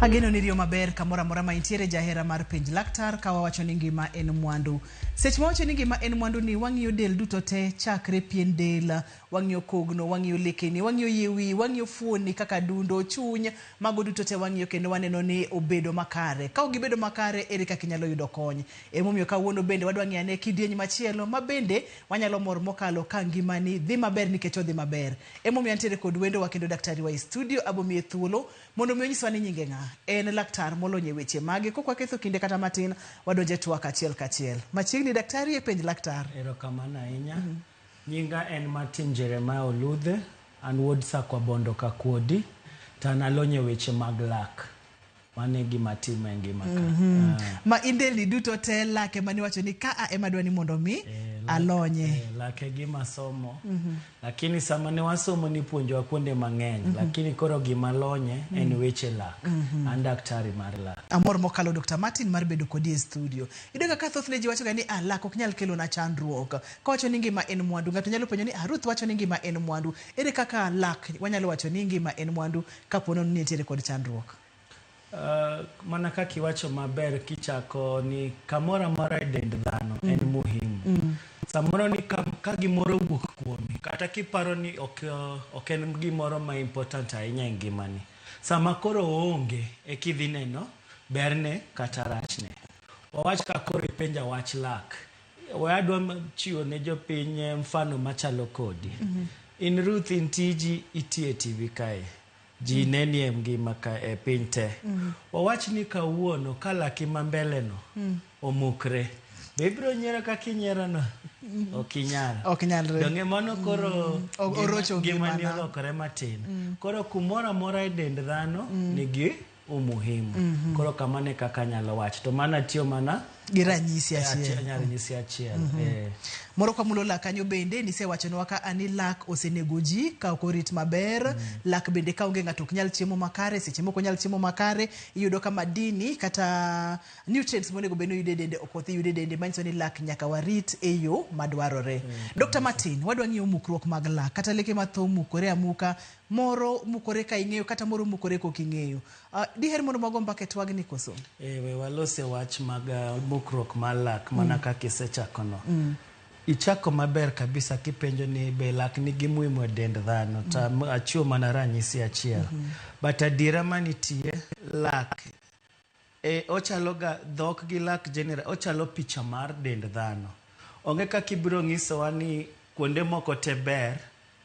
Ageno ni riyo maber kamoro amora ma intiere jahera mar penj laktar ka wawacho ni ngima en mwandu. Seche ma wawacho ni ngima en mwandu ni wang'iyo del duto te chakre pien del, wang'iyo kogno, wang'iyo lekeni, wang'iyo yie wi, wang'iyo fuoni kaka dundo, chuny, mago duto te wang'iyo kendo waneno ni obedo makare. Ka ok gibedo makare ere kaka inyalo yudo kony? Emomiyo kawuono bende wadwa ng'iyo ane kidieny machielo ma bende wanyalo mor mokalo ka ngimani dhi maber nikech odhi maber. Emomiyo antiere kod wendowa kendo daktari wa e studio abomiye thuolo mondo mi onyiswa ni nyinge ng'a. En laktar molony e weche mage. Kok waketho kinde kata matin, wadonjo e twak achiel kachiel. Machiegni daktari e penj laktar. Erokamano ahinya. Nyinga en Martin Jeremiah Oludhe, an wuod Sakwa Bondo Kakuodi, to an alony e weche mag lak. Mano e gima atimo e ngima ka. Ah. Ma in delni duto te lak ema niwacho ni ka a ema adwa ni mondo mi alonye. Lak e gima somo. Lakini sama ne wasomo nipuonjowa kuonde mang'eny, lakini koro gima lonye en weche lak. An daktari mar lak. Amor mokalo Dr. Martin mar bedo kodi e studio. Iyudo ga ka thothne ji wacho ga ni ah, lak ok nyal kelona chandruok. Kawacho ni ngima en mwandu, ng'ato nyalo penjo ni ah, Ruth wacho ni ngima en mwandu. Ere kaka lak wanyalo wacho ni ngima en mwandu kapo nono ni nitiere kod chandruok? Mana kaka iwacho maber kichako ni kamoro amora e dend dhano en muhimu. Samoro ni ka gimoro owuok kuomi kata kiparo ni ok en gimoro ma important ahinya e ngimani. Sama koro oonge eka idhi neno berne kata rachne. Wawach ka koro ipenja wach lak. We adwa chiwo ne jopiny mfano machalo kodi. In Ruth in tiji itiyo e TV kae. Ji neni e ngima ka e piny te. Wawach ni kawuono ka laki ma mbele no omukre. Be ibiro nyiero kaka inyiero no? Ok inyal. Ok nyalre. Donge mano koro Orocho ngimani ngimana. olokore matin. Koro kumoro amora e dend dhano nigi umuhimu. Koro kamano e kaka anyalo wacho. To mano atiyo mana Gi ranyisi achiel. Ranyisi achiel. Moro kwamulo lak kanyo bende nisewachonwa ka ani lak osenego ji ka ok orit maber. Lak bende ka onge ng'ato ok nyal chiemo makare, seche moko nyal chiemo makare, iyudo ka madini kata nutrients monego bed ni oyudo e dende ok odhi yudo e dende, manyiso ni lak nyaka warit e yo madwarore. Dr. Martin, wadwa ng'iyo mukruok mag lak, kata leke matho mukore amuka, moro mukore ka ing'eyo kata moro mukore ka ok ing'eyo. Diher mondo wago mbaka e twagni koso? We walose wach mag mukruok mar lak mana kaka isechakono. Ichako maber kabisa kipenjo ni be lak nigi muhimu e dend dhano to achiwo mana ranyisi achiel. But adiera manitie lak ochalo ga dhok gi lak general ochalo picha mar dend dhano. Onge kaka ibiro nyisowa ni kuonde moko te ber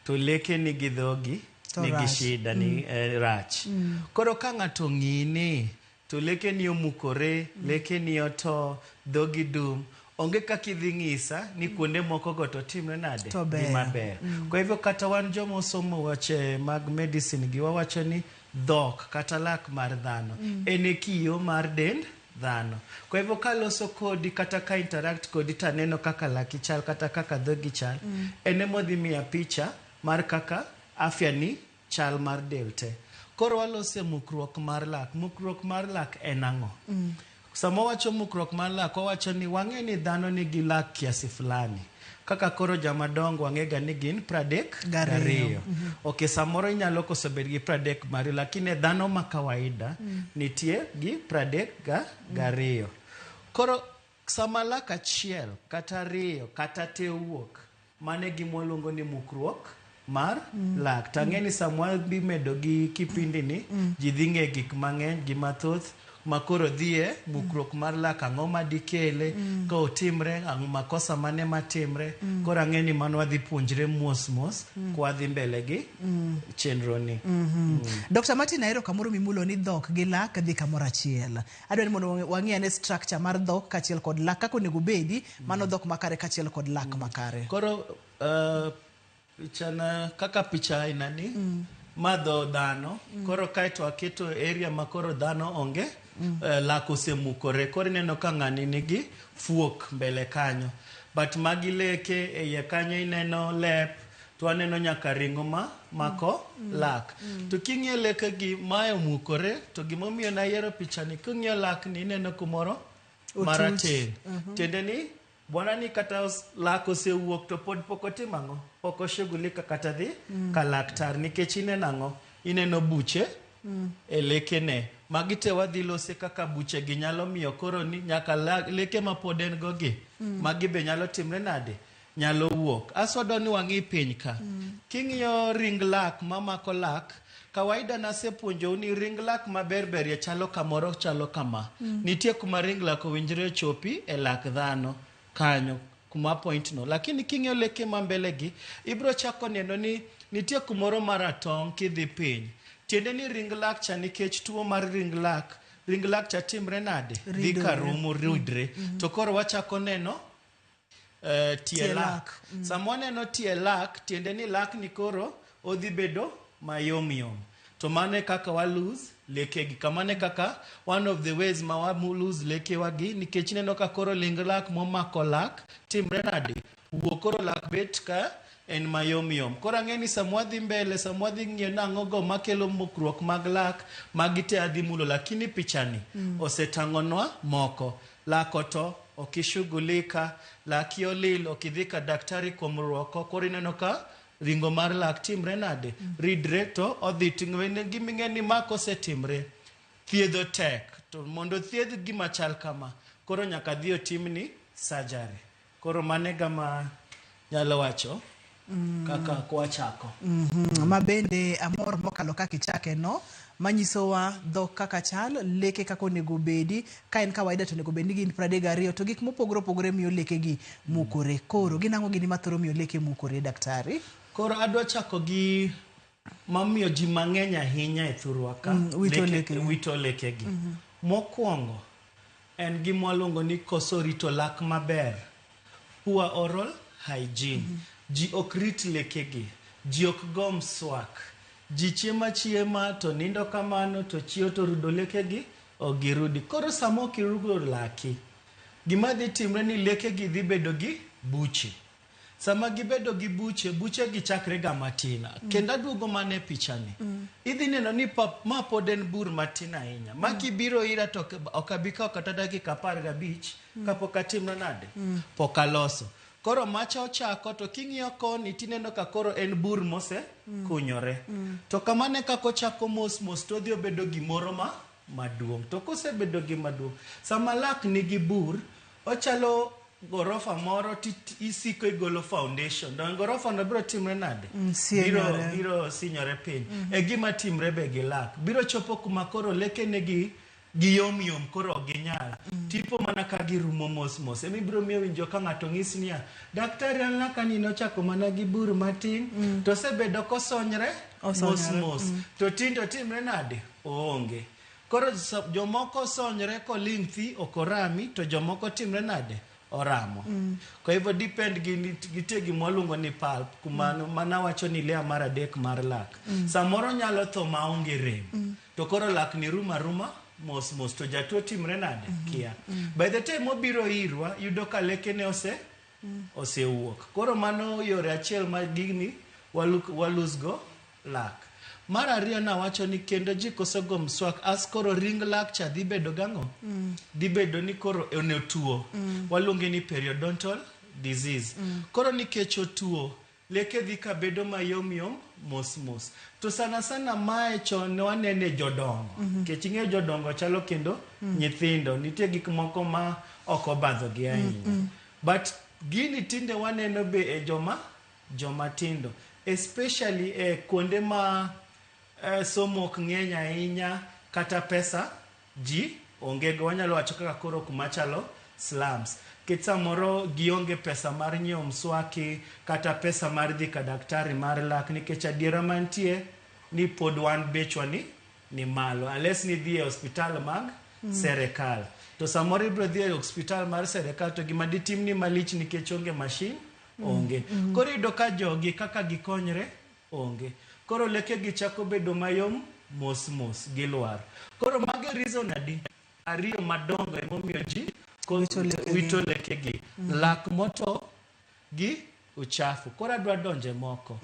to leke nigi dhogi To nigi rach. shida ni rach. Koro ka ng'ato ong'i ni to leke ni omukore, leke ni oto, dhogi dum, onge kaka idhi ng'isa ni kuonde moko go to timre nade? To Dhi ber. maber. Kwa hivyo kata wan joma osomo weche mag medicine gi wawacho ni dhok kata lak mar dhano en e kiyo mar dend dhano. Kwa hivyo kaloso kodi kata ka interact kodi taneno kaka laki chal kata kaka dhogi chal, en emodhi miya picha mar kaka afya ni chal mar del te. Koro walose mukruok mar lak. Mukruok mar lak en ang'o? Sama wawacho mukruok mar lak, wawacho ni wang'e ni dhano nigi lak kiasi fulani. Kaka koro jomadongo wang'e ga ni gin pradek Gariyo. gariyo. Okay, samoro inyalo koso bedo gi pradek mariyo, lakini dhano ma kawaida nitie gi pradek gariyo. Koro sama lak achiel kata ariyo kata te owuok, mano e gima waluongo ni mukruok mar lak. To ang'e ni sama wadhi medo gi kipindi ni, ji dhi ng'e gik mang'eny, gi mathoth ma koro dhi e mukruok mar lak, ang'o madikele, ka otimre, ang'o makosa mane matimre. Koro ang'e ni mano wadhi puonjre mos mos kwadhi mbele gi chenro ni. Dr. Martin ahero kamoro mimulo ni dhok gi lak dhi kamoro achiel. Adwa ni mondo wang'i ane structure mar dhok kaachiel kod lak kaka onego obedi, mano dhok makare kaachiel kod lak makare. Koro pichana kaka picha aina ni ma dho dhano. Koro kae to aketo area ma koro dhano onge, lak osemukore. Koro ineno ka ng'ani nigi fuok mbele kanyo. But magi leke e iye kanyo ineno lep, to waneno nyaka ring'o ma mako lak. To king'iyo leke gi mae omukore, to gimomiyo nayiero pichani, king'iyo lak ni ineno kumoro marateng'. Tiende ni bwana ni kata lak osewuok to pod pok otimo ang'o? Pok oshughulika kata dhi ka laktar nikech ineno ang'o? Ineno buche E lekene. Magi te wadhi lose kaka buchegi nyalo miyo koro ni nyaka leke ma pod en go gi, magi be nyalo timre nade? Nyalo wuok. Aso wadwa ni wang'i piny ka. King'iyo ring lak mamako lak, kawaida nasepuonjou ni ring lak maber berie chalo kamoro chalo kama. Nitie kuma ring lak owinjore ochopi e lak dhano kanyo kuma point no. Lakini king'iyo leke ma mbele gi, ibro chako neno ni nitie kumoro maratong' kidhi piny. Tiende ni ring lak cha nikech tuo mar ring lak, ring lak cha timre nade? Dhi Ridore. karumo ridre. To koro wachako neno tie Tie lak. lak. Sama waneno tie lak, tiende ni lak ni koro odhi bedo mayom yom. To mano e kaka wa lose lekegi. Kamano e kaka one of the ways ma wa lose lekewa gi nikech ineno ka koro ling lak momako lak timre nade? Wuok koro lak bet ka en mayom yom. Koro ang'e ni sama wadhi mbele, sama wadhi ng'iyo nang'o go makelo mukruok mag lak, magi te adhi mulo, lakini pichani osetang'onwa moko. Lak oto, ok ishughulika, laki olil, ok idhi ka daktari kuom ruoko, koro ineno ka ringo mar lak timre nade? Ridre to odhi ting'e gima ing'e ni ma kosetimre, thiedho tek. To mondo thiedh gima chal kama, koro nyaka dhi otimni surgery. Koro mano e gama nyalo wacho kaka kwachako. Ma bende amor mokalo kaka ichake no manyisowa dhok kaka chal, leke kaka onego bedi, ka en kawaida to onego bed ni gin 32 to gik mopogore opogore miyo leke gi mukore. Koro gin ang'o gini mathoro miyo leke mukore daktari? Koro adwa chako gi mamiyo ji mang'eny ahinya e thurwa ka Wito lekegi. Wito lekegi. Mokwongo en gima waluongo ni koso rito lak maber. Poor oral hygiene. Ji ok rit lekegi. Ji ok go mswak. Ji chiemo achiema to nindo kamano to chiew to rudo lekegi ok girudi. Koro sama ok irudo laki, gima dhi timre ni lekegi dhi bedo gi buche. Sama gibedo gi buche, buche gi chakre ga matin. Kendo aduogo mana e pichani. Idhi neno ni ma pod en bur matin ahinya. Ma kibiro ira to ok abi kawo kata dakika 15 kapok atimo nade? Pok aloso. Koro macha ochako to king'iyo koni tineno ka koro en bur mose kunyore. To kamano e kaka ochako mos mos to odhi obedo gimoro ma maduong'. To kosebedo gima duong', sama lak nigi bur, ochalo gorofa moro ti isiko igolo foundation. To gorofa no biro timre nade? Sienyore. Biro sinyore piny. E gima timre be gi lak. Biro chopo kuma koro lekene gi giyom yom koro ok ginyal. Tipo mana ka girumo mos mos. Ema ibiro miyo winjo ka ng'ato ng'isi niya, daktari an lakani nochako mana gi bur matin, to osebedo kosonyre mos Osonyore. mos. To tinde otimre nade? Oonge. Koro jomoko sonyre koling' thi ok orami, to jomoko timre nade? Oramo. Kwa hivyo depend gi nitie gima waluongo ni pulp, kuma mana wacho ni layer mar adek mar lak. Samoro nyalo tho maonge rem. To koro lak ni rumo aruma mos mos to jatuo timre nade? Kia. By the time obiro irwa, yudo ka lekene osewuok. Koro mano yore achiel ma gini walose go lak. Mar ariyo nawacho ni kendo ji koso go mswak as koro ring lak cha dhi bedo gang'o? Dhi bedo ni koro en otuo. Waluonge ni periodontal disease. Koro nikech otuo, leke dhi ka bedo mayom yom mos mos. To sana sana mae chon ne wanene jodongo. Nikech ing'eyo jodongo chalo kendo nyithindo. Nitie gik moko ma ok obadho gi ahinya. But gini tinde waneno be e joma tindo. Especially e kuonde ma somo ok ng'eny ahinya kata pesa ji onge go. Wanyalo wacho kaka koro kuma chalo slums. Nikech samoro gionge pesa mar nyiewo mswaki kata pesa mar dhi ka daktari mar lak nikech adiera mantie ni pod wan bechwa ni malo unless ni dhi e hospital mag serikal. To samoro ibiro dhi e hospital mar serikal to gima ditimni malich nikech onge machine onge. Koro iyudo ka jogi kaka gikonyre onge. Koro lekegi chako bedo mayom mos mos gilwar. Koro magi reason adi? Ariyo madongo emomiyo ji Wito lekegi. wito lekegi. Lak moto gi uchafu. Koro adwa donje moko.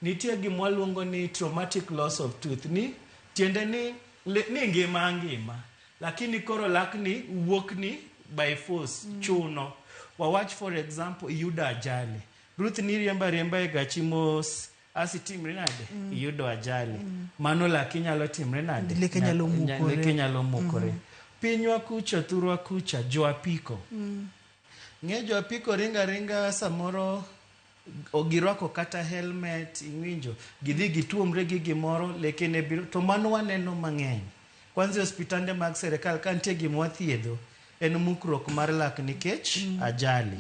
Nitie gima waluongo ni traumatic loss of tooth. Ni tiende ni ni ngima ngima. Lakini koro lakni wuok ni by force chuno. Wawach for example iyudo ajali. Ruth ni riemba riemba e gachi mos. Asi timre nade? Iyudo ajali. Mano laki nyalo timre nade? Leke nyalo mukore. Leke nyalo mukore. Pinywa kucha, thurwa kucha, jo apiko. Ng'e jo apiko ringa ringa samoro girwako kata helmet, iwinjo, gidhi gituomre gi gimoro, leke ne biro, to mano waneno mang'eny. Kwanza e osiptande mag serikal ka nitie gima wathiedho, en mukruok mar lak nikech ajali.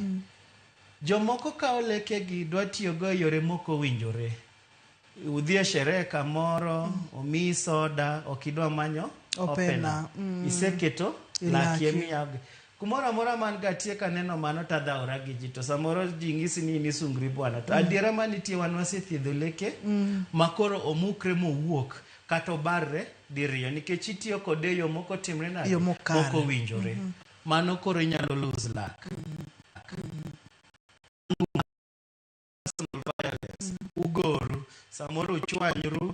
Jomoko kawo lekegi dwa tiyogo e yore mok owinjore. Udhi e sherehe kamoro, omiyi soda, ok idwa manyo Opena. Iseketo E laki laki. emiyago. Kumoro amora man gatie kaneno mano tadhawora gi ji to samoro ji ng'isi ni in isungri bwana. To adiera manitie wan wasethiedho leke ma koro omukre mowuok kata obarre diriyo nikech itiyo kode e yo mok otimre nade? Yo mok kare. Mok owinjore. Mano koro inyalo lose lak. Violence. Ugoru, samoro uchwanyru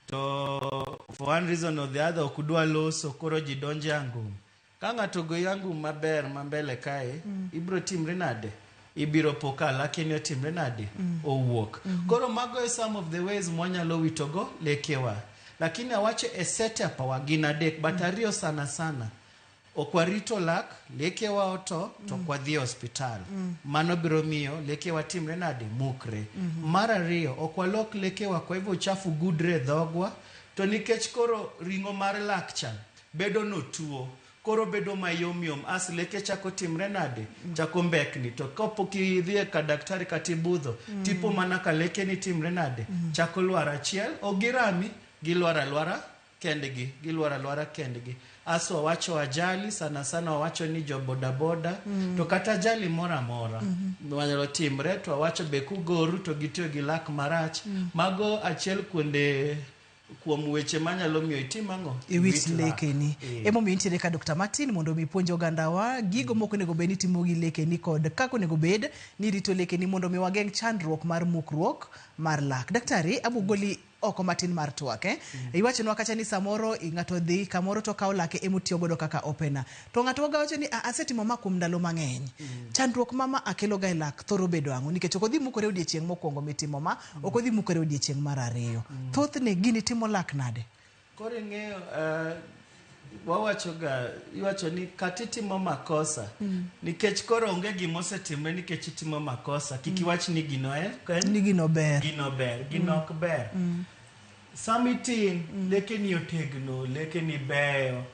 to for one reason or the other ok udwa loso koro ji donjo e angum. Ka ng'ato ogoyi angum maber ma mbele kae, ibiro timri nade? Ibiro po ka lakeni otimre nade? Owuok. Koro mago e some of the ways mwanyalo witogo lekewa. Lakini awacho e setup wa gin adek, but ariyo sana sana. Ok warito lak, lekewa oto, to ok wadhi e osiptal. Mano biro miyo lekewa timre nade? Mukre. Mar ariyo, ok walok lekewa, kwa hivyo uchafu gudre e dhogwa, to nikech koro ring'o mar lak cha bedo notuo, koro bedo mayom yom, as leke chako timre nade? Chako mbekni. To kapok idhi e ka daktari kata ibudho, tipo mana ka lekeni timre nade? Chako lwar achiel, ok girami, gilwar alwara kendgi, gilwar alwara kendgi. As wawacho ajali, sana sana wawacho ni jo boda boda, to kata ajali moro amora manyalo timre, to wawacho be kugoru to gitiyo gi lak marach. Mago achiel kuonde kuom weche manyalo miyo itim ang'o? Iwit Iwit lak. lekeni. Emomiyo intiere ka Dr. Martin mondo mi ipuonj ogandawa gigo mok onego bed ni itimo gi lekeni kod kaka onego bed ni irito lekeni mondo mi wageng' chandruok mar mukruok mar lak. Daktari, abo goli oko matin mar twak eh? Iwachonwa kacha ni samoro ng'ato dhi kamoro to okawo lake emotiyo godo kaka opener. To ng'ato waga wacho ni "Ah, asetimo ma kuom ndalo mang'eny. Chandruok ma ma akelo ga e lak thoro bedo ang'o? Nikech ok odhi mukore odiechieng' mokwongo mitimo ma, ok odhi mukore odiechieng' mar ariyo. Thothne gini timo lak nade? Koro ing'eyo wawacho ga iwacho ni kata itimo makosa nikech koro onge gima osetimre nikech itimo makosa kik iwach ni gino en Ni gino ber. Gino ber, gino ok ber. Sama itin, lekeni otegno, lekeni beyo.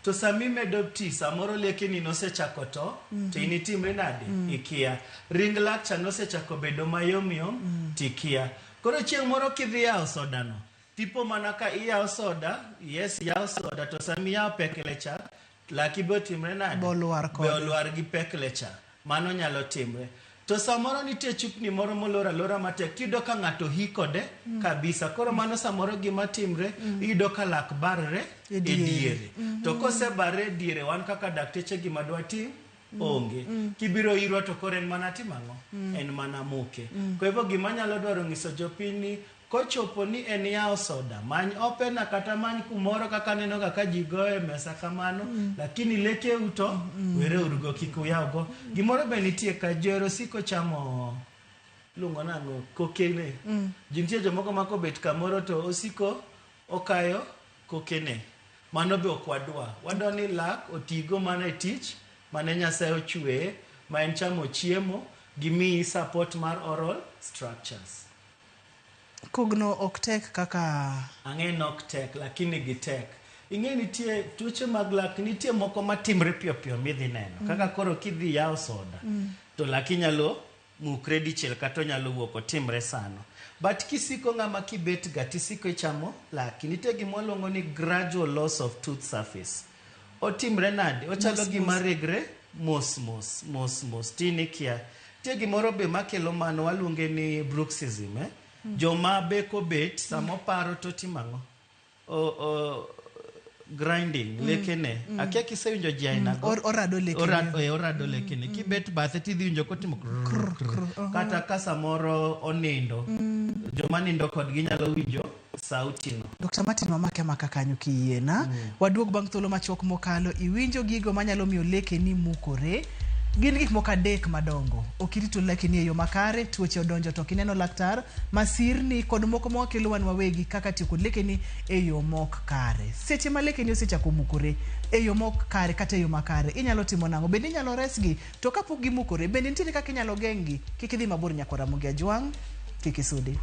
To sama imedo ti, samoro lekeni nosechako to, to in itimri nade? Ikia. Ring lak cha nosechako bedo mayom yom, tikia. Koro chieng' moro kidhi yawo soda no, tipo mana ka iyawo soda, yes iyawo soda, to sama iyawo pekle cha, laki be otimre nade? Be olwar kode. Be olwar gi pekle cha. Mano nyalo timre. To samoro nitie chupni moro molor alora matek, tiyudo ka ng'ato hi kode kabisa. Koro mano samoro gima timre, iyudo ka lak barre E e diere. diere. To kosebarre e diere, wan kaka dakteche gima dwatim onge. Kibiro irwa to koro en mana timo ang'o? En mana muke. Kwa hivyo gima anyalo dwaro nyiso jopiny ni kochopo ni en yawo soda, many opener kata many kumoro kaka aneno ga ka ji goyo e mesa kamano, lakini lekeu to wereuru go kik uyaw go. Gimoro be nitie ka ji ohero siko chamo iluongo nang'o kokene. Ji nitie jomoko ma kobet kamoro to osiko okayo kokene. Mano be ok wadwa. Wadwa ni lak otigo mana e tich mane Nyasaye ochweye ma en chamo chiemo gimiyi support mar oral structures. Kogno ok tek kaka Ang'e ni ok tek lakini gitek. Ing'e nitie tuoche mag lak nitie moko matimre piyo piyo midhi neno. Kaka koro kidhi yawo soda to laki nyalo mukre dichiel kata onyalo wuok otimre sano. But kisiko ng'ama kibet ga tisiko ichamo laki. Nitie gima waluongo ni gradual loss of tooth surface. Otimre nade? Ochalo gima regre mos mos mos mos tin ikia. Nitie gimoro be makelo mano waluonge ni bruxism eh? Joma beko bet sama oparo to timo ang'o? O, grinding lekene. Akia kisewinjo ji aina go. Orado lekene. Orado lekene. Kibet bathe tidhi winjo kotimo krr, krr. Kata ka samoro onindo, joma nindo kodgi nyalo winjo sauti no. Dr. Martin wamake amaka kanyo kiyiena. Waduog bang' thuolo machuok mokalo iwinjo gigo manyalo miyo lekeni mukore. Gin gik moko adek madongo. Ok irito lekeni e yo makare, tuoche odonjo to ok ineno laktar, masirni kod moko ma wakelo wan wawegi kaka tiyo kod lekeni e yo mok kare. Seche ma lekeni osechako mukore e yo mok kare kata e yo makare, inyalo timo nang'o? Bende inyalo resgi? To kapok gimukore, bende nitiere kaka inyalo geng'gi? Kik idhi mabor nyakwar Ramogi Ajwang', kik isudi.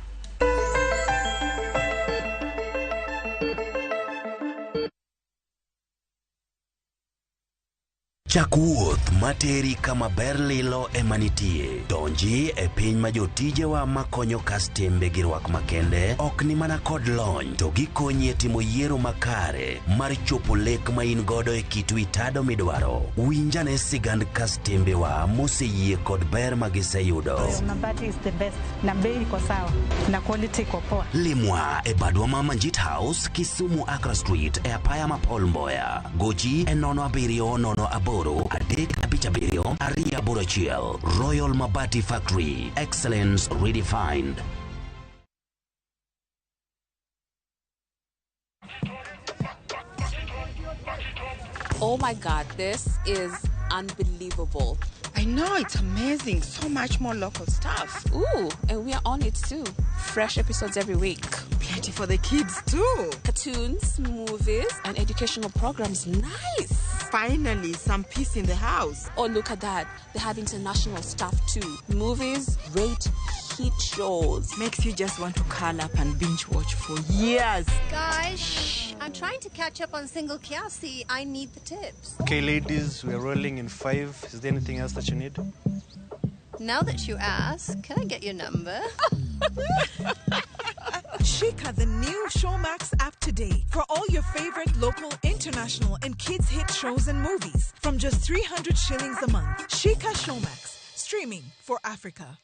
Chak wuoth materi kama ber lilo ema nitie. Donji e piny ma jotijewa makonyo kastembe gi rwak makende ok ni mana kod lony to gikonyi e timo yiero makare mar chopo lek ma in godo e kit wi tado midwaro. Winj ane sigand kastembewa moseyie kod ber ma giseyudo. Mabati is the best na bei iko sawa na quality iko poa. Limwa e badwa ma Manjit House, Kisumu Accra Street e apaya ma Paul Mboya. Gochi e 07 08 357 281. Royal Mabati Factory. Excellence redefined. Oh my God, this is unbelievable. I know, it's amazing. So much more local stuff. Ooh, and we are on it too. Fresh episodes every week. Plenty for the kids too. Cartoons, movies, and educational programs. Nice. Finally, some peace in the house. Oh, look at that. They have international stuff too. Movies, great hit shows. Makes you just want to curl up and binge watch for years. Guys, shh. I'm trying to catch up on Single Kiasi. I need the tips. Okay, ladies, we're rolling in 5. Is there anything else that you need? Now that you ask, can I get your number? Shika the new Showmax app today for all your favorite local, international, and kids hit shows and movies from just 300 shillings a month. Shika Showmax, streaming for Africa.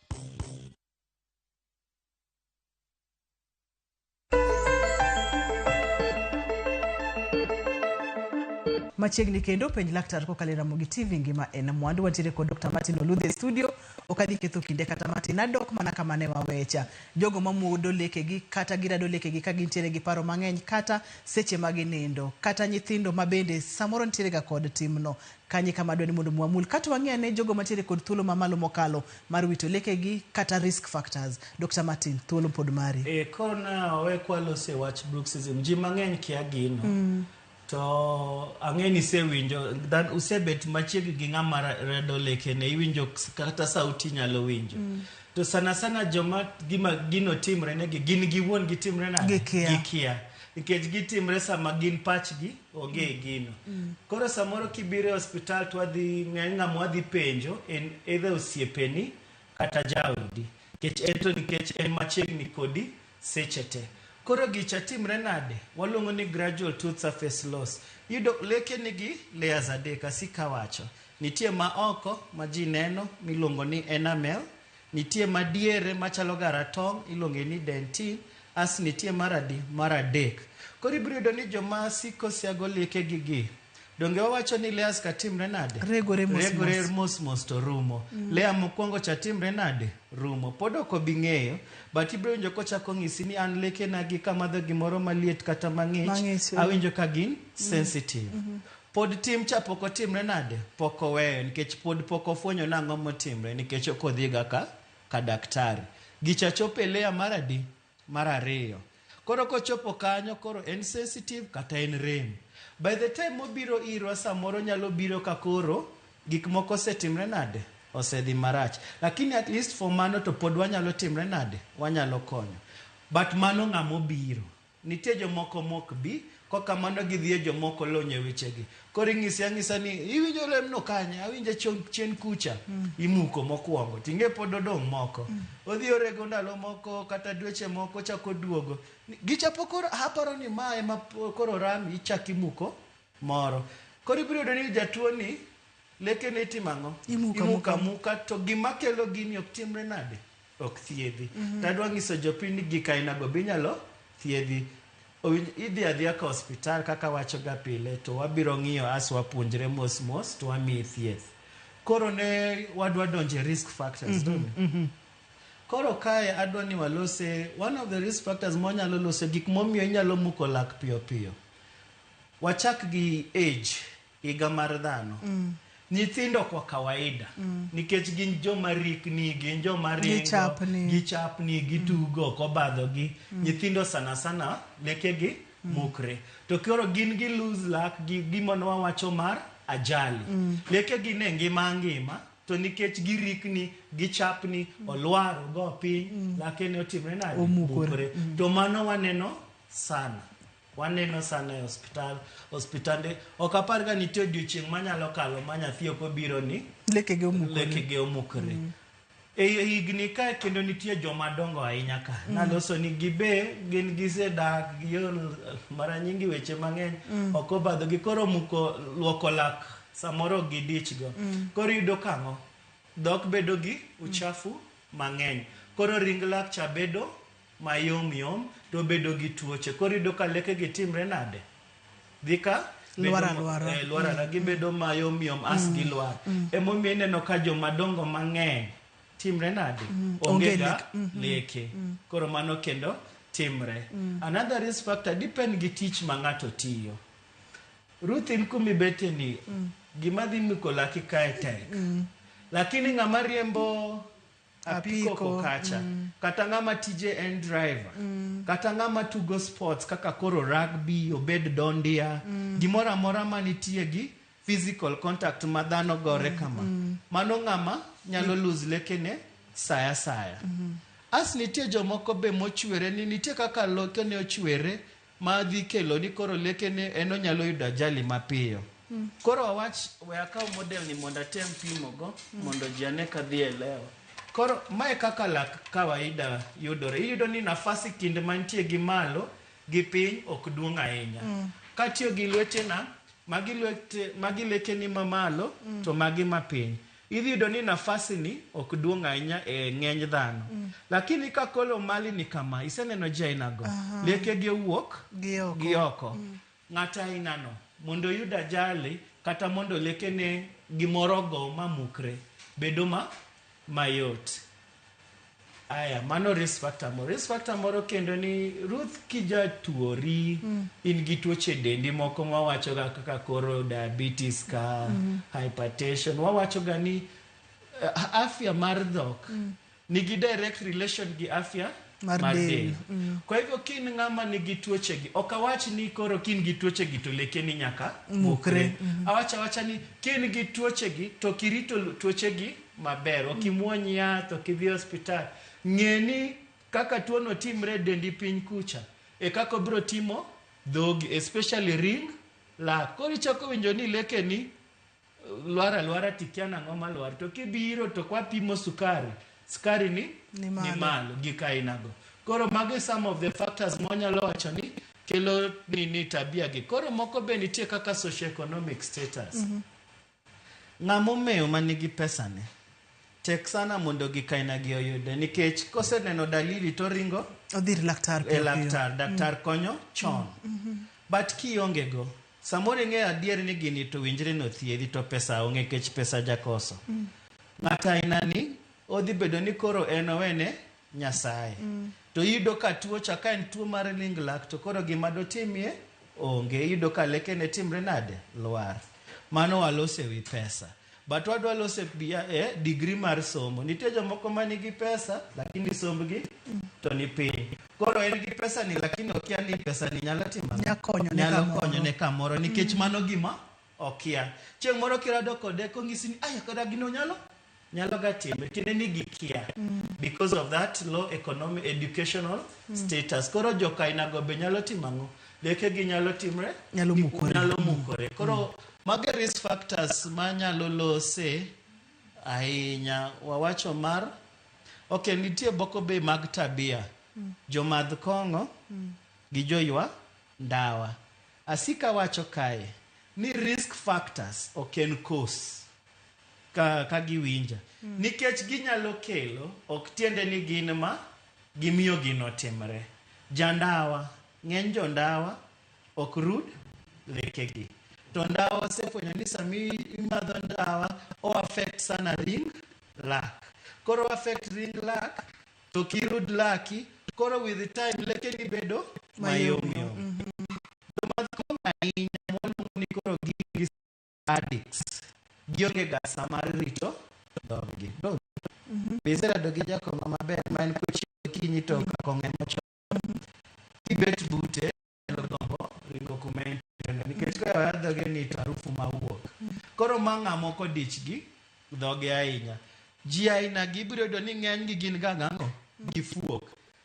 Machiegni kendo penj laktar kokalo e Ramogi TV ngima en mwandu. Wantiere kod Dr. Martin Oludhe e studio. Ok adhi ketho kinde kata matin. Adok mana kama ne wawecha. Jogo mamuodo lekegi kata girado lekegi ka gintiere gi paro mang'eny kata seche ma ginindo kata nyithindo ma bende samoro nitiere ga kod timno. Kanye kama adwa ni mondo wamul. Kato wang'i ane jogo mantiere kod thuolo mamalo mokalo mar wito lekegi kata risk factors. Dr. Martin, thuolo pod mari. E, koro na we kwalose wach bruxism. Ji mang'eny kia gino. To ang'e ni isewinjo, usebet machiegni gi ng'ama redo lekene, iwinjo kata sauti nyalo winjo. To sana sana joma gima gino timre negi, gin giwuon gitimre nade? Gikia. Gikia. Nikech gitimre sama gin pachgi onge e gino. Koro samoro kibiro e osiptal to wadhi ng'eny ng'ama wadhi penjo en either osiepeni kata jaodi. Nikech en to nikech en machiegni kodi seche te. Koro gicha timre nade? Waluongo ni gradual tooth surface loss. Iyudo leke nigi layers adek asika wacho. Nitie ma oko ma ji neno miluongo ni enamel, nitie madiere machalo ga ratong' iluonge ni dentin, as nitie mar adi? Mar adek. Koro ibiro yudo ni joma siko siago lekegi gi, donge wawacho ni layers ka timre nade? Regore mos Regore mos. mos mos to rumo. Layer mokwongo cha timre nade? Rumo. Pod ok obi ng'eyo, but ibiro winjo kochako ng'isi ni an lekena gi kamadho gimoro maliet kata mang'ich, Mang'ich, awinjo ka gin sensitive. Pod tim cha pok otimre nade? Pok oweyo, nikech pod pok ofwenyo nang'o motimre, nikech ok odhiga ka daktari. Gicha chopo e layer mar adi? Mar ariyo. Koro kochopo kanyo, koro en sensitive kata en rem. By the time mobiro irwa, samoro nyalo biro ka koro gik moko osetimre nade? Osedhi marach. Lakini at least for mano to pod wanyalo timre nade? Wanyalo konyo. But mano ng'ama obiro. Nitie jomoko mok bi, kokamano gidhi e jomoko lony e wechegi. Koro ing'isi ang'isa ni iwinjo remno kanye? Awinje chien kucha. Imuko mokwongo. Ting'e pod odong' moko. Odhi orego ndalo moko kata dweche moko chako duogo. Gicha pok koro aparo ni ma ema koro rami ichak imuko moro. Koro ibiro yudo ni jatuo ni lekene itimo ang'o? Imuko Imuko amuka. amuka to gima kelo gini ok timre nade? Ok thiedhi. Mm-hmm. Tadwa nyiso jopiny ni gik ainago be inyalo thiedhi. Idhi adhiya ka osiptal kaka wacho ga pile to wabiro ng'iyo as wapuonjre mos mos to wamiyi thieth. Koro ne wadwa donjo e risk factors. Mm-hmm. Koro kae adwa ni walose one of the risk factors mwanyalo lose gik momiyo inyalo muko lak piyo piyo. Wachak gi age, higa mar dhano. Nyithindo kwa kawaida nikech gin joma rikni, gin joma ringo, Gichapni. gichapni, gitugo, ok obadhogi. Nyithindo sana sana lekegi mukre. To koro gin gi lose lak gi gima ne wawacho mar ajali. Lekegi ne ngima ngima to nikech girikni, gichapni, olwar, ogo piny, lake ne otimre nade? Omukore. Mukre. To mano waneno sana. Waneno sana e osiptal, osiptande ok apar ka nitie odiochieng' manyalo kalo ma nyathi ok obiro ni Lekege omukore. lekege omukore. E higni kae kendo nitie joma dongo ahinya ka. Naloso ni gibe gin gisedak giol mara nyingi weche mang'eny ok obadhogi koro muko luoko lak samoro ok gidich go. Koro iyudo kang'o? Dhok bedo gi uchafu mang'eny. Koro ring lak cha bedo mayom yom to bedo gi tuoche. Koro iyudo ka lekegi timre nade? Dhi ka bedo Lwar ma- alwara. lwar alwara. Gibedo mayom yom as gilwar. Emomiyo ineno ka joma dongo mang'eny timre nade? Onge Onge ga lek. leke. Koro mano kendo timre. Another risk factor depend gi tich ma ng'ato tiyo. Ruth in kumibete ni gima dhi muko laki kae tek. Lakini ng'ama riembo apiko Apiko, kacha kata ng'ama tije en driver kata ng'ama tugo sports kaka koro rugby obed dondia gimoro amora manitie gi physical contact ma dhano gore kama mano ng'ama nyalo lose lekene saya asaya as nitie jomoko be mochwere ni nitie kaka lekene ochwere ma dhi kelo ni koro lekene en onyalo yudo ajali mapiyo koro awach we akaw model ni mondo atem pimogo mondo ji ane ka dhi elewa koro mae kaka lak kawaida yudore iyudo ni nafasi kind mantie gi malo gi piny ok duong' ahinya katiyo gi lwetena magi lwete magi lekeni mamalo to magi mapiny idhi yudo ni nafasi ni ok duong' ahinya e ng'eny dhano lakini ka kolo mali ni kama iseneno ji ainago lekegi owuok Gi oko. gi oko ng'at ainano mondo oyud ajali kata mondo lekene gimoro go mamukre bedo ma mayot aya mano risk factor moro risk factor moro kendo ni Ruth kijatuori in gi tuoche dendi moko mawacho ga kaka koro diabetes ka hypertension wawacho ga ni afya mar dhok nigi direct relation gi afya Mar del. Kwa hivyo kin ng'ama nigi tuoche gi ok awach ni koro kin gi tuoche gi to lekeni nyaka Mukre. mukre awacho awacha ni kin gi tuoche gi to kirito tuoche gi maber ok imuony yath ok idhi e osiptal ng'e ni kaka tuono timre e dendi piny kucha e kaka obiro timo dhogi especially ring lak koro ichako winjo ni lekeni lwar alwara tikia nang'o malwar to kibiro to kwapimo sukari sukari ni Ni malo. ni malo gik ainago koro magi some of the factors mwanyalo wacho ni kelo nini tabia gi koro moko be nitie kaka socioeconomic status ng'ama omewo manigi pesa ne tek sana mondo gik aina gi oyude nikech koseneno dalili to ringo Odhi ir laktar e piyo piyo. laktar daktar konyo chon but kionge go samoro ing'eyo adier ni gini to winjre ni othiedhi to pesa onge nikech pesa jakoso ng'at aina ni odhi bedo ni koro en owene nyasaye to iyudo ka tuo cha ka en tuo mar ring lak to koro gima dotimie onge iyudo ka lekene timre nade lwar mano walose wi pesa but wadwa lose bia, degree mar somo nitie jomoko manigi pesa lakini sombgi to ni piny koro en gi pesa ni lakini okia ni pesa ni nyalo timo ang'o? Nyalo konyone nyalo kamoro. konyone kamoro nikech mano gima okia chieng' moro kirado kode kong'isi ni aya koda gino nyalo nyalo ga timre tiende ni gikia because of that low economic educational status koro jokainago be nyalo timo ang'o lekegi nyalo timre Nyalo mukore. nyalo mukore koro magi risk factors manyalo lose ahinya wawacho mar ok nitie boko be mag tabia jomadh kong'o gi joywa ndawa asika wacho kae ni risk factors ok en cause ka giwinja nikech ginyalo kelo ok tiende ni gin ma gimiyo gino timre jandawa ng'eny jondawa ok rud lekegi to ndawa osefwenyo ni sami imadho ndawa o affect sana ring lak koro affect ring lak to kirud laki koro with the time lekeni bedo mayomyom jomadh kong'o ahinya mwaluongo ni koro gin gi addicts gionge Gionge ga sa mar rito dhoggi. Donge? Be iserado gi jakong'o maber ma en kochiewo okinyi to kong'o ema ochamo. Kibet bute nyalo gombo ringo kuma entiere nikech koyawore dhoge ni to harufu mawuok. Koro ma ng'ama ok odich gi dhoge ahinya. Ji aina gi ibiro yudo ni ng'eny gi gin ga gang'o? Gifuok.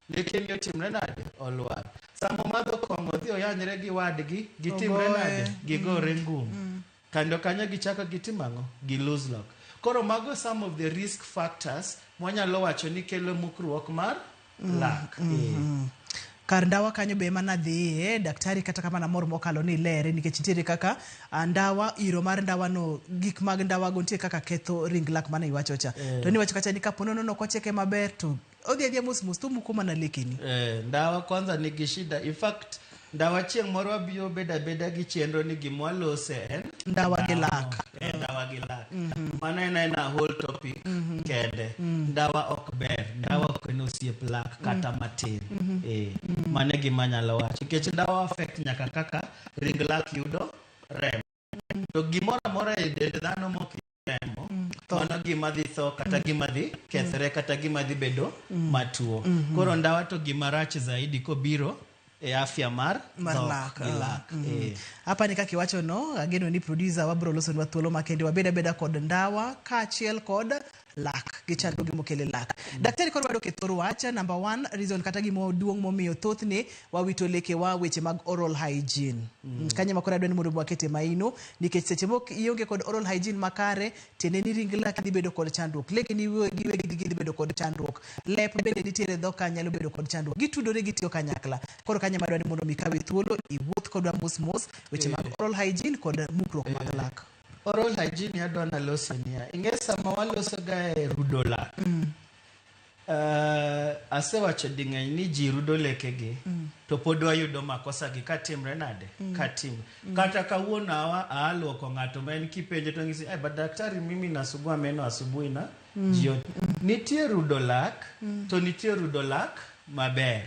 Lekeni otimre nade? Olwar. Sama omadho kong'o odhi oyanyre gi wadgi, gitimre Ogoye. nade? Gigore ngum. Kendo kanyo gichako gitimo ang'o? Gi lose lock. Koro mago some of the risk factors mwanyalo wacho ni kelo mukruok mar lak. Kar ndawa kanyo be ema nadhiye daktari kata kamano amor mokalo ni ilere nikech nitiere kaka ndawa iro mar ndawa no gik mag ndawa go nitie kaka ketho ring lak mane iwacho cha. To niwacho kacha ni kapo nono ok ocheke maber to odhi adhiya mos mos to omuko mana lekeni. Ndawa kwanza nigi shida. In fact, ndawa chieng' moro wabiro bedo abeda gi chenro ni gima walose en Ndawa gi lak. Ndawa gi lak. Mano en a whole topic kende. Ndawa ok ber. Ndawa ok en osiep lak kata matin. Mano e gima anyalo wacho. Nikech ndawa affect nyaka kaka ring lak yudo remo. To gimoro amora e dend dhano mok remo, mano gima dhi tho kata gima dhi kethre kata gima dhi bedo matuo. Koro ndawa to gima rach zaidi kobiro e afya mar dhok lak. gi lak. Apani kaka iwacho no, ageno ni producer wabiro losonwa thuolo makende wabed abeda kod ndawa kaachiel kod lak gi chandruoge mokelo e lak. Daktari koro wadok e thor wach number one reason kata gima duong' momiyo thothne wawito lekewa weche mag oral hygiene. Kanyo ema koro adwa ni mondo wakete maino nikech seche moko ionge kod oral hygiene makare tiende ni ring lak dhi bedo kod chandruok, lekeni giwegi dhi bedo kod chandruok, lep bende nitiere dhok ka nyalo bedo kod chandruok, gitudore gitiyo kanyakla. Koro kanyo ema adwa ni mondo mi ikawe thuolo iwuoth kodwa mos mos weche mag oral hygiene kod mukruok mag lak. Oral hygiene adwa nalose niya. Ing'e sama waloso ga e rudo lak. Asewacho ding'eny ni ji rudo lekegi to pod wayudo makosa gi katimre nade? Katimre. Kata kawuono awa aa luoko ng'ato ma en kipenje to ng'isi, "Eh, but daktari mimi nasugua meno asubuhi na jioni." Nitie rudo lak to nitie rudo lak maber.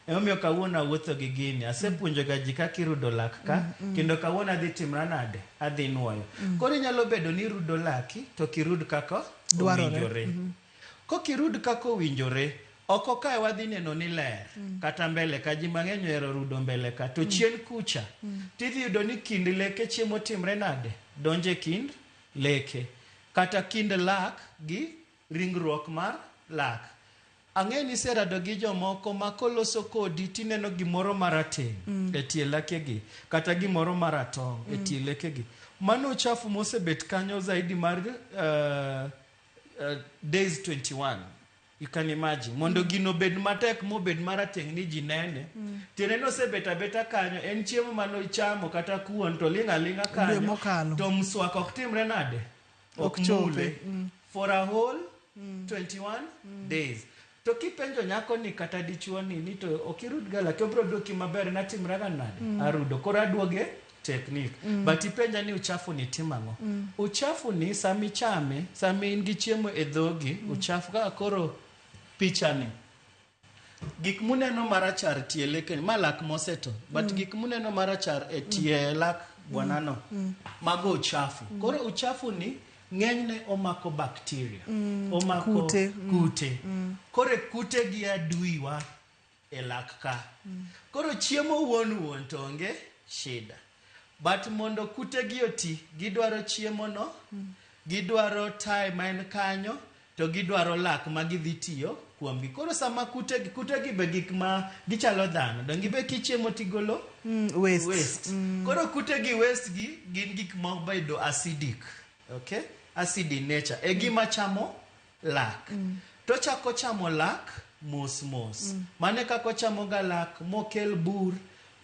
Emomiyo kawuono awuotho gi gini. Asepuonjo ga ji kaka irudo lak ka kendo kawuono adhi timra nade? Adhi nuoyo. Koro inyalo bedo ni irudo laki to ok irud kaka Dwarore. owinjore. Kokirud kaka owinjore, oko kae wadhi neno ni ler kata mbele ka ji mang'eny ohero rudo mbele ka to chien kucha tidhi yudo ni kind leke chiemo timre nade? Donjo e kind leke kata kind lak gi ringruok mar lak. Ang'e ni iserado gi jomoko ma koloso kodi tineno gimoro marateng' e tie lekegi kata gimoro maratong' e tie lekegi. Mano uchafu mosebet kanyo zaidi mar days 21. You can imagine. Mondo gino obed matek mobed marateng' ni ji nene. Tiende ni osebet abeta kanyo, en chiemo mane ochamo kata kuon to ling' aling'a Dwe kanyo. mokalo. To mswak ok timre nade? Ok chope. mule. For a whole 21 days. To kipenjo nyako ni kata dichuo ni ni to ok irud ga laki obiro duoki maber natimra ga nade? Arudo. Koro aduoge technique. But ipenja ni uchafu ni timo ang'o? Uchafu ni sama ichame, sama in gi chiemo e dhogi, uchafu kaka koro picha ni. Gik muneno marachar tie leke, ma lak moseto, but gik muneno marachar e tie lak bwanano, mago uchafu. Koro uchafu ni ng'enyne omako bacteria. Omako Kute. kute. Koro kute gi adui wa e lak ka. Koro chiemo wuon wuon to onge shida. But mondo kute gi oti, gidwaro chiemo no, gidwaro time ma en kanyo, to gidwaro lak ma gidhi tiyo kuomgi. Koro sama kute gi, kute gi be gik ma gichalo dhano. Donge be kichiemo tigolo Waste. waste. Koro kute gi waste gi gin gik ma obedo acidic. Okay? Acid in nature. E gima chamo lak. To chako chamo lak mos mos. Mano e kaka ochamo ga lak mokel bur.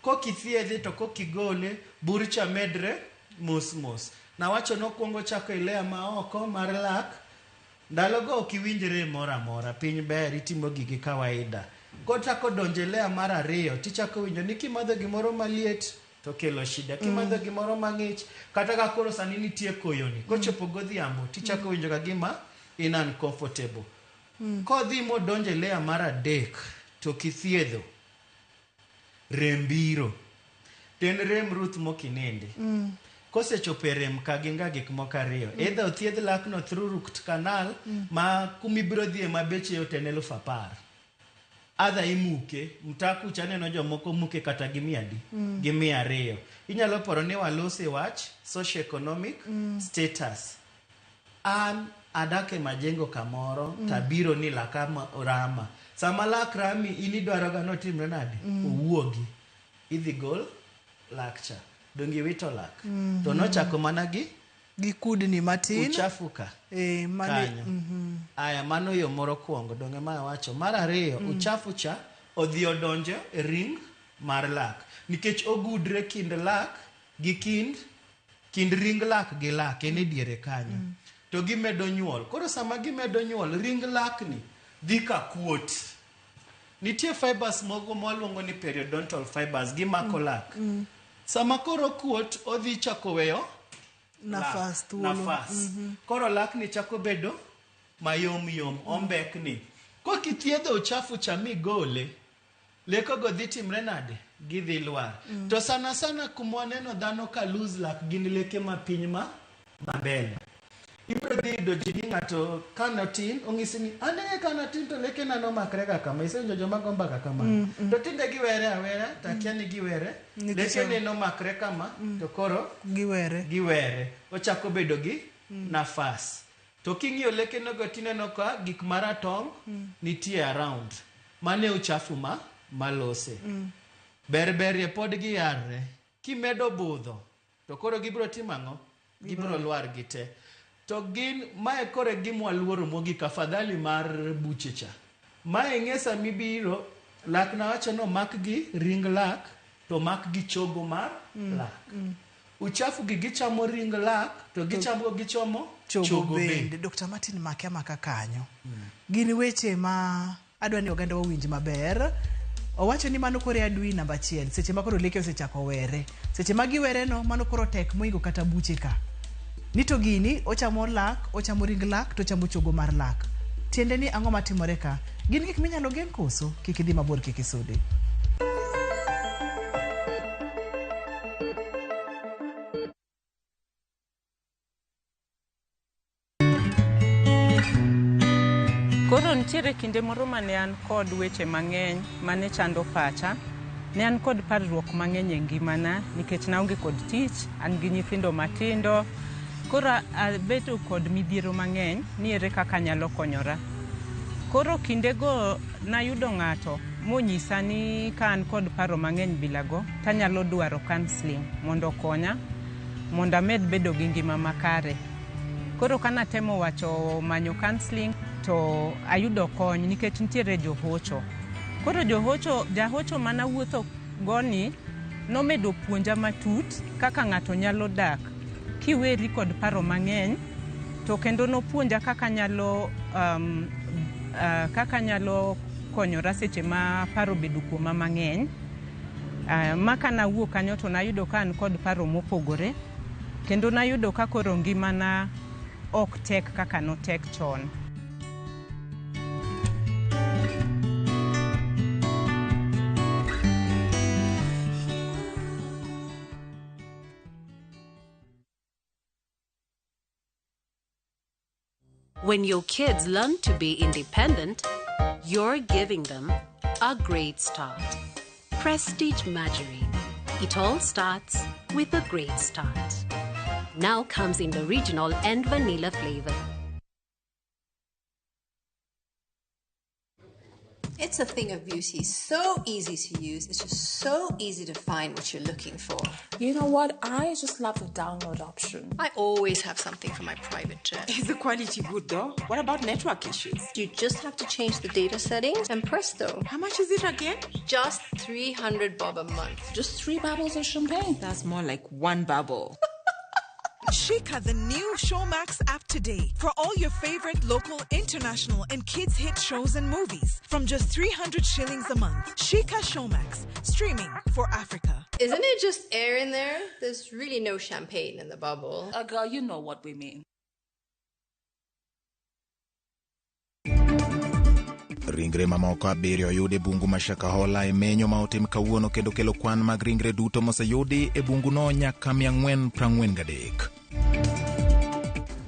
Kokithiedhe to kokigole, bur cha medre mos mos. Nawacho nokwongo chako e layer ma oko mar lak. Ndalogo ok iwinj rem moro amora, piny ber, itimo gigi kawaida. Kochako donjo e layer mar ariyo, tichako winjo ni kimadho gimoro maliet to kelo shida. Kimadho gimoro mang'ich, kata ka koro sani nitie koyoni, kochopo godhiambo, tichako winjo ka gima in uncomfortable. Kodhi modonjo e layer mar adek, to kithiedho, rem biro. To en rem Ruth mokinindi. Kosechopo e rem ka gin ga gik moko ariyo. Either othiedh lakno through root canal ma kumibiro dhiye ma beche yot en 10,000. Other imuke, mtaa kucha aneno jomoko muke kata gi mia adi? Gi 200. Inyalo paro ni walose wach socio-economic status. An adak e majengo kamoro tabiro ni laka rama. Sama lak rami in idwaro ga notimre nade? Owuogi. Idhi gol lak cha. Donge iwito lak. To nochako mana gi Gi kudni matin. uchafu ka. Mane, Kanyo. Aya, mano yo moro kuongo, donge ma awacho. Mar ariyo, uchafu cha odhi odonjo e ring mar lak. Nikech ogudre kind lak gi kind ring lak gi lak, en e diere kanyo. To gimedo nyuol. Koro sama gimedo nyuol, ring lak ni dhi ka kuot. Nitie fibers moko mwaluongo ni periodontal fibers, gimako lak. Sama koro kuot, odhi chako weyo Nafas, lak, thuolo. nafas. Koro lakni chako bedo mayom yom, ombekni. Kokithiedho uchafu cha migole, lekogo dhi timre nade? Gidhi lwar. To sana sana kumwaneno dhano ka lose lak gin leke mapiny ma mambele. Ibiro dhi yudo ji ni ng'ato kanotin ong'isi ni aneye kanatin to lekena nomakre ga kama. Isewinjo joma go mbaka kamano. To tinde giwere awera, to akia ni giwere. Nikech Lekene nomakre kama, to koro giwere. Giwere. Ochako bedo gi nafas. To king'iyo lekenego tineno ka gik maratong' nitie around. Mane uchafu ma malose. Ber berie pod giyarre. Kimedo budho, to koro gibiro timo ang'o? Gibiro lwar gi te. To gin, mae koro e gima waluoro mogik, afadhali mar buche cha. Mae ing'e samibiro, lak nawacho ni omak gi ring lak, to omak gi chogo mar lak. Uchafu gi gichamo ring lak, to gichamo gichomo chogo bende. Bende. Dr. Martin make amaka kanyo. Gin weche ma adwa ni oganda wawinj maber. Owacho ni mano koro e adui namba 1. Seche ma koro leke osechako were. Seche ma giwere no, mano koro tek moingo kata buche ka. Ni to gini, ochamo lak, ochamo ring lak, to ochamo chogo mar lak. Tiende ni ang'o matimore ka? Gin gik minyalo geng' koso? Kik idhi mabor, kik isudi. Koro nitiere kinde moro mane an kod weche mang'eny mane chando pacha. Ne an kod parruok mang'eny e ngimana nikech naonge kod tich, an gi nyithindo matindo. Koro abedo kod midhiero mang'eny ni ere kaka anyalo konyora. Koro kindego nayudo ng'ato monyisa ni ka an kod paro mang'eny bilago, tanyalo dwaro counselling mondo okonya mondo amed bedo gi ngima makare. Koro kanatemo wacho manyo counselling to ayudo kony nikech nitiere johocho. Koro johocho, jahocho manawuotho go ni nomedo puonja matut kaka ng'ato nyalo dak kiweri kod paro mang'eny, to kendo nopuonja kaka nyalo kaka nyalo konyora seche ma paro obedo kuoma mang'eny. Ma kanawuok kanyo to nayudo ka an kod paro mopogore, kendo nayudo ka koro ngimana ok tek kaka notek chon. When your kids learn to be independent, you're giving them a great start. Prestige Margarine. It all starts with a great start. Now comes in the original and vanilla flavor. It's a thing of beauty, so easy to use. It's just so easy to find what you're looking for. You know what? I just love the download option. I always have something for my private jet. Is the quality good though? What about network issues? You just have to change the data settings and presto. How much is it again? Just 300 bob a month. Just 3 bubbles of champagne. That's more like 1 bubble. Shika the new Showmax app today for all your favorite local, international, and kids hit shows and movies from just 300 shillings a month. Shika Showmax, streaming for Africa. Isn't it just air in there? There's really no champagne in the bubble. Girl, you know what we mean. Ringre mamoko abiriyo oyud e bungu ma Shakahola e menyo ma otim kawuono kendo kelo kwan mag ringre duto moseyudi e bunguno nyaka 443.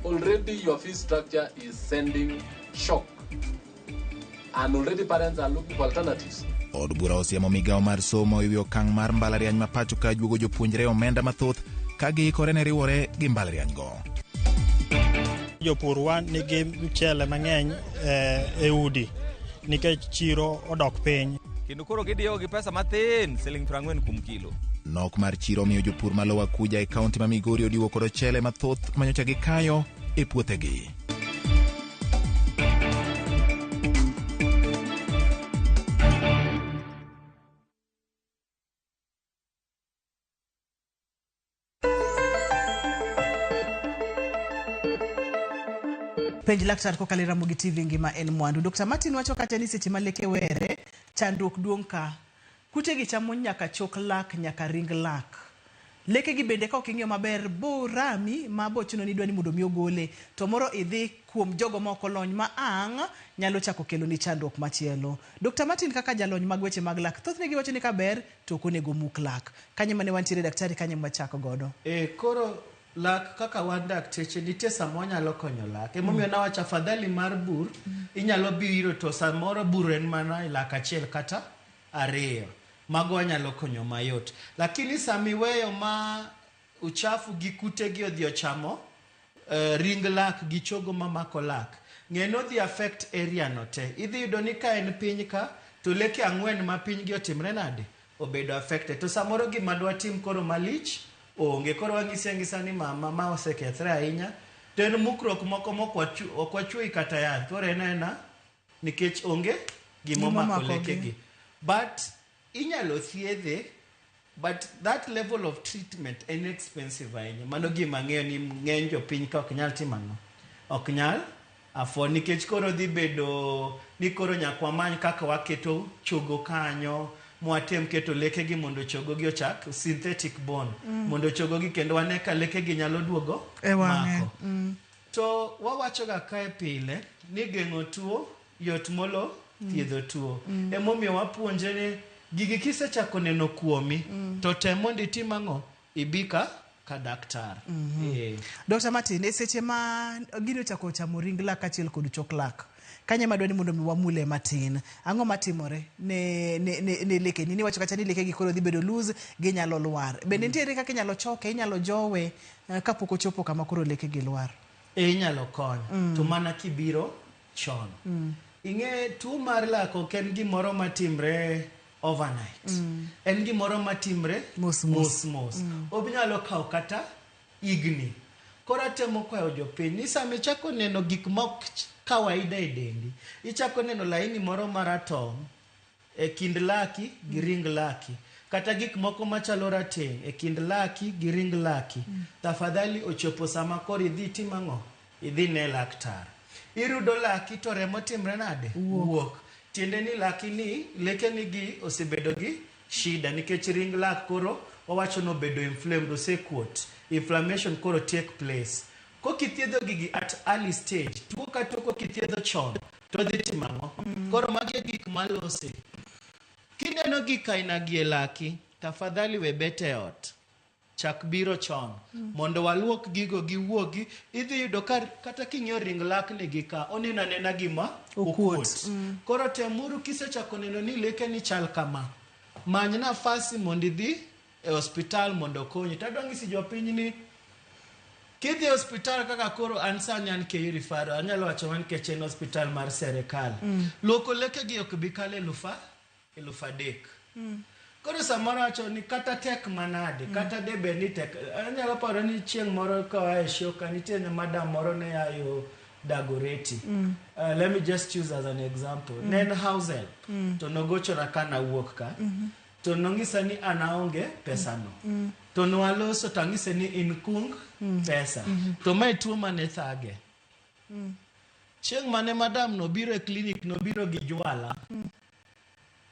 Already your fee structure is sending shock. And already parents are looking for alternatives. Od bura osiemo migawo mar somo ewi okang' mar mbalariany ma pacho ka juogo jopuonjre omenda mathoth ka giikore ne riwore gi mbalariany go. Jopurwa nigi mchele mang'eny e udi nikech chiro odok piny. Kendo koro gidiyo gi pesa mathin siling 40 kuom kilo. Nok mar chiro miyo jopur ma Lower Kuja e kaunti ma Migori odiwo kod ochele mathoth manyocha gikayo e puothegi. Penj laktar kokalo e Ramogi TV ngima en mwandu. Dr. Martin wacho kacha ni seche ma leke were, chandruok duong' ka. Kutegi chamo nyaka chok lak nyaka ring lak. Leke gi bende ka ok ing'iyo maber bo rami ma bochuno ni idwa ni mondo mi ogole to moro idhi kuom jogo ma ok olony ma ang' nyalo chako kelo ni chandruok machielo. Dr. Martin kaka jalony mag weche mag lak, thothne giwacho ni kaber to ok onego muk lak. Kanye mane wantiere daktari kanye mwachako godo? E, koro lak kaka wan dakteche nitie sama wanyalo konyo lak. Emomiyo nawacho afadhali mar bur inyalo biro to samoro bur en mana e lak achiel kata ariyo. Mago wanyalo konyo mayot. Lakini sama iweyo ma uchafu gi kute gi odhi ochamo ring lak gi chogo mamako lak, ng'e ni odhi affect area no te. Idhi yudo ni ka en piny ka to leke ang'wen ma piny gi otimre nade? Obedo affected. To samoro gima dwatim koro malich onge. Koro wang'isi ang'isa ni mama ma osekethre ahinya to en mukruok moko mok ok wachwoyi kata yath. Koro en aena nikech onge gima omako lekegi. But inyalo thiedhe but that level of treatment en expensive ahinya. Mano gima ang'eyo ni ng'eny jopiny ka ok nyal timo ang'o? Ok nyal afford nikech koro dhi bedo ni koro nyaka wamany kaka waketo chogo kanyo mwatem keto lekegi mondo chogo gi ochak synthetic bone mondo chogo gi kendo wane ka lekegi nyalo duogo E wang'e. mako. To wawacho ga kae pile ni geng'o tuo yot molo thiedho tuo. Emomiyo wapuonjre ni gigi kisechako neno kuomi to tem mondo itim ang'o? Ibi ka ka daktar. Dr. Martin, e seche ma gini ochako chamo ring lak kaachiel kod chok lak, kanye madwa ni mondo mi wamule matin. Ang'o matimore ne, ne, ne, ne lekeni? Niwacho kacha ni lekegi koro dhi bedo loose, ginyalo lwar. Bende nitiere kaka inyalo choke, inyalo jowe kapok ochopo kama koro lekegi lwar? E inyalo kony to mana kibiro chon. Ing'e tuo mar lak ok en gimoro matimre overnight. En gimoro matimre mos mos. Mos. Obinyalo kawo kata higni. Koro atemo kwayo jopiny ni sama ichako neno gik mok kawaida e dendi, ichako neno laini moro maratong' e kind laki gi ring laki, kata gik moko machalo rateng' e kind laki gi ring laki, tafadhali ochopo sama koro idhi tim ang'o? Idhi ne laktar. Irudo laki to remo timre nade? Wuok. Tiende ni laki ni lekeni gi osebedo gi shida nikech ring lak koro wawacho ni obedo inflamed, osekuot. Inflammation koro take place. Kokithiedho gigi at early stage, tuo ka tuo kokithiedho chon, to dhi timo ang'o? Koro magi e gik malose. Kineno gik aina gi e laki, tafadhali we bet e ot. Chak biro chon mondo waluok gigo giwuogi. Idhi yudo ka kata king'iyo ring lakni gi ka, oneno anena gima okuot. Koro temuru kisechako neno ni lekeni chal kama, many nafasi mondo idhi e osiptal mondo okonyi. Tadwa ng'isi jopiny ni kidhi e osiptal kaka koro an sani an KU Referral, anyalo wacho mana nikech en osiptal mar serikal. Luoko lekegi ok bi kalo 3,000. Koro samoro awacho ni kata tek manade, kata de bed ni tek. Anyalo paro ni chieng' moro koa e show ka nitie madam moro ne a yo Dagoretti. Let me just choose as an example. Ne en house help. To nogochona ka nawuok ka. To nong'isa ni an aonge pesa no. To nwaloso to ang'ise ni in kung pesa. To mae tuo mane thage. Chieng' mane madam no biro e clinic nobiro gi jwala.